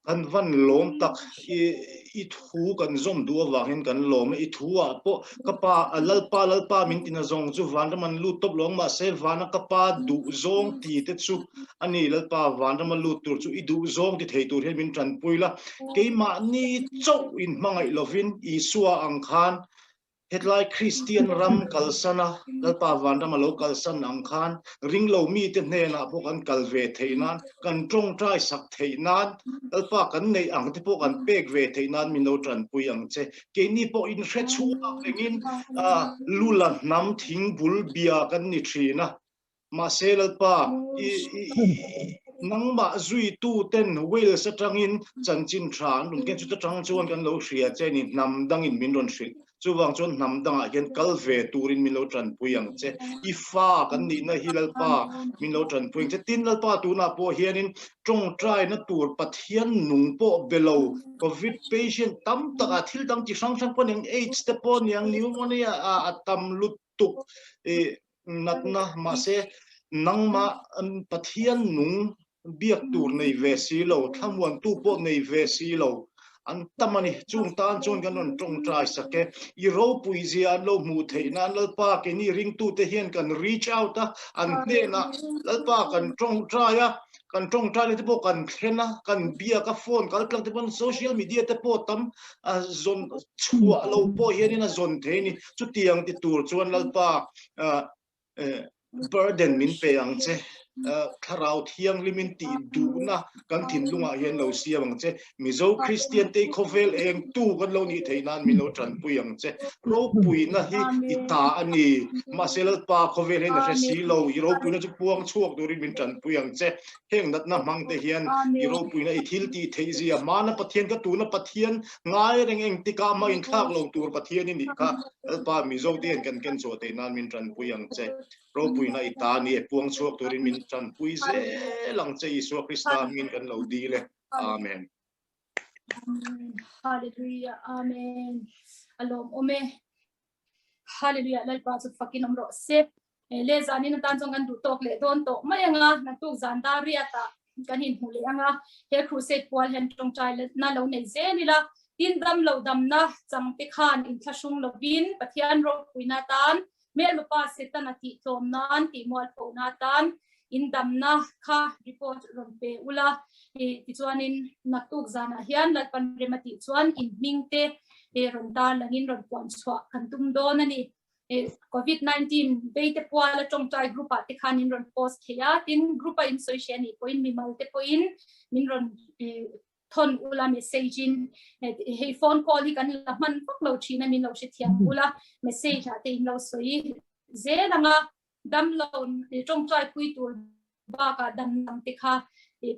kan van lawm tak i i thu kan zawm duh avangin kan lawm e. I thu ah pawh ka pa Lalpa Lalpa min tina zawng chu vanram an lut tawp lo ang mahse vana ka pa duh zawng ti te chu a ni Lalpa vanrama lut tur chu i duh zawng ti thei tur hian min tanpui la. Keimahni chauh in hmangaih lovin Isua ang khan Hetlai Kristian ram kalsan a, Lalpa vanram a lo kalsan ang khan ringlo mite hnenah pawh kan kal ve theih nan, kan tawngtai sak theih nan, Lalpa kan neih ang te pawh kan pek ve theih nan min lo tanpui ang che. Keini pawh inhre chhuak rengin lula hnam thingbul bia kan ni thin a. Mahse Lalpa, i nangmah zuitu ten Wales atangin chanchin tha an rawn ken chuta tang chuan kan lo hria che ni, hnam dangin min rawn hrilh. Chuvang chuan hnam dangah hian kal ve turin min lo tanpui ang che. I fa kan nihna hi Lalpa min lo tanpui ang che. Tin Lalpa tunah pawh hianin tawngtaina tur Pathian nung pawh be lo Covid patient tam takah thil dang chi hrang hrang pawh niang AIDS te pawh niang pneumonia a tam lutuk i natna mahse nangmah Pathian nung biak tur nei ve si lo, thlamuantu pawh nei ve si lo an tam a ni. Chung tan chuan kan rawn tawngtai sak e. I ropui zia an lo hmuh theih nan Lalpa keini ringtute hian kan reach out a, an hnenah Lalpa kan tawngtai a, kan tawngtai na te pawh kan thlen a, kan biak a, phone kal tlang te pawn social media te pawh tam a zawn chhuah lo pawh hianin a zawn thei a ni. Chutiang ti tur chuan Lalpa burden min pe ang che. Thlarau Thianghlimin tih duhna kan thinlungah hian lo siam ang che. Mizo Kristian te khawvel eng tu kan lo nih theih nan min lo tanpui ang che. Ropuina hi i ta a ni. Mahse Lalpa khawvel hian a hre si lo. I ropuina chu puang chhuak turin min tanpui ang che. Heng natna hmang te hian i ropuina i thil tih theih zia hmana Pathian ka tuna Pathian ngai reng engtikah mah inthlak lo tur Pathian i nih kha Lalpa Mizo te hian kan ken chhuah theih nan min tanpui ang che. Ropuina i ta ni e puang chhuak turin min tanpui zel ang che Isua Krista hmingin kan lo dil e. Amen. Amen. Hallelujah. Amen. Alom ome. Hallelujah. Lalpa chu fakin om ro se. Le zanin atan chuan kan duh tawk leh dawn tawh mai anga naktuk zan dar riatah kan inhmu leh anga he crusade pual hian tawngtai na lo nei zel ila tin dam lo damna changte khan inthlahrung lovin Pathian ropuina tan hmelmapa Setana tih tlawm nan tih mualphona tan in damna kha report rawn pe ula tichuanin naktuk zanah hian Lalpan rem a tih chuan in hming te rawn tar langin rawn puan chhuah kan tum dawn a ni. COVID-19 beite puala tawngtai group ah te khan in rawn post thei a, tin group a in sawi hria nih pawhin mimal te pawhin min rawn thawn ula message in hei phone call hi kan la hman vak lo thin a min lo hrethiam ula message ah te in lo sawi zel anga damlo tawngtai pui tur bakah damdang te kha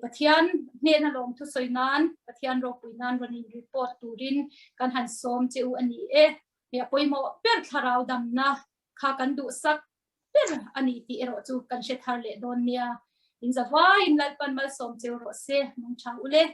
Pathian hnena lawmthu sawi nan Pathian ropui nan rawn in report turin kan han sawm che u a ni e. He a pawimawh ber thlarau damna kha kan duhsak ber a ni tih erawh chu kan hre thar leh dawn nia. In zavaiin Lalpan malsawm cheu rawh se, mangtha ule.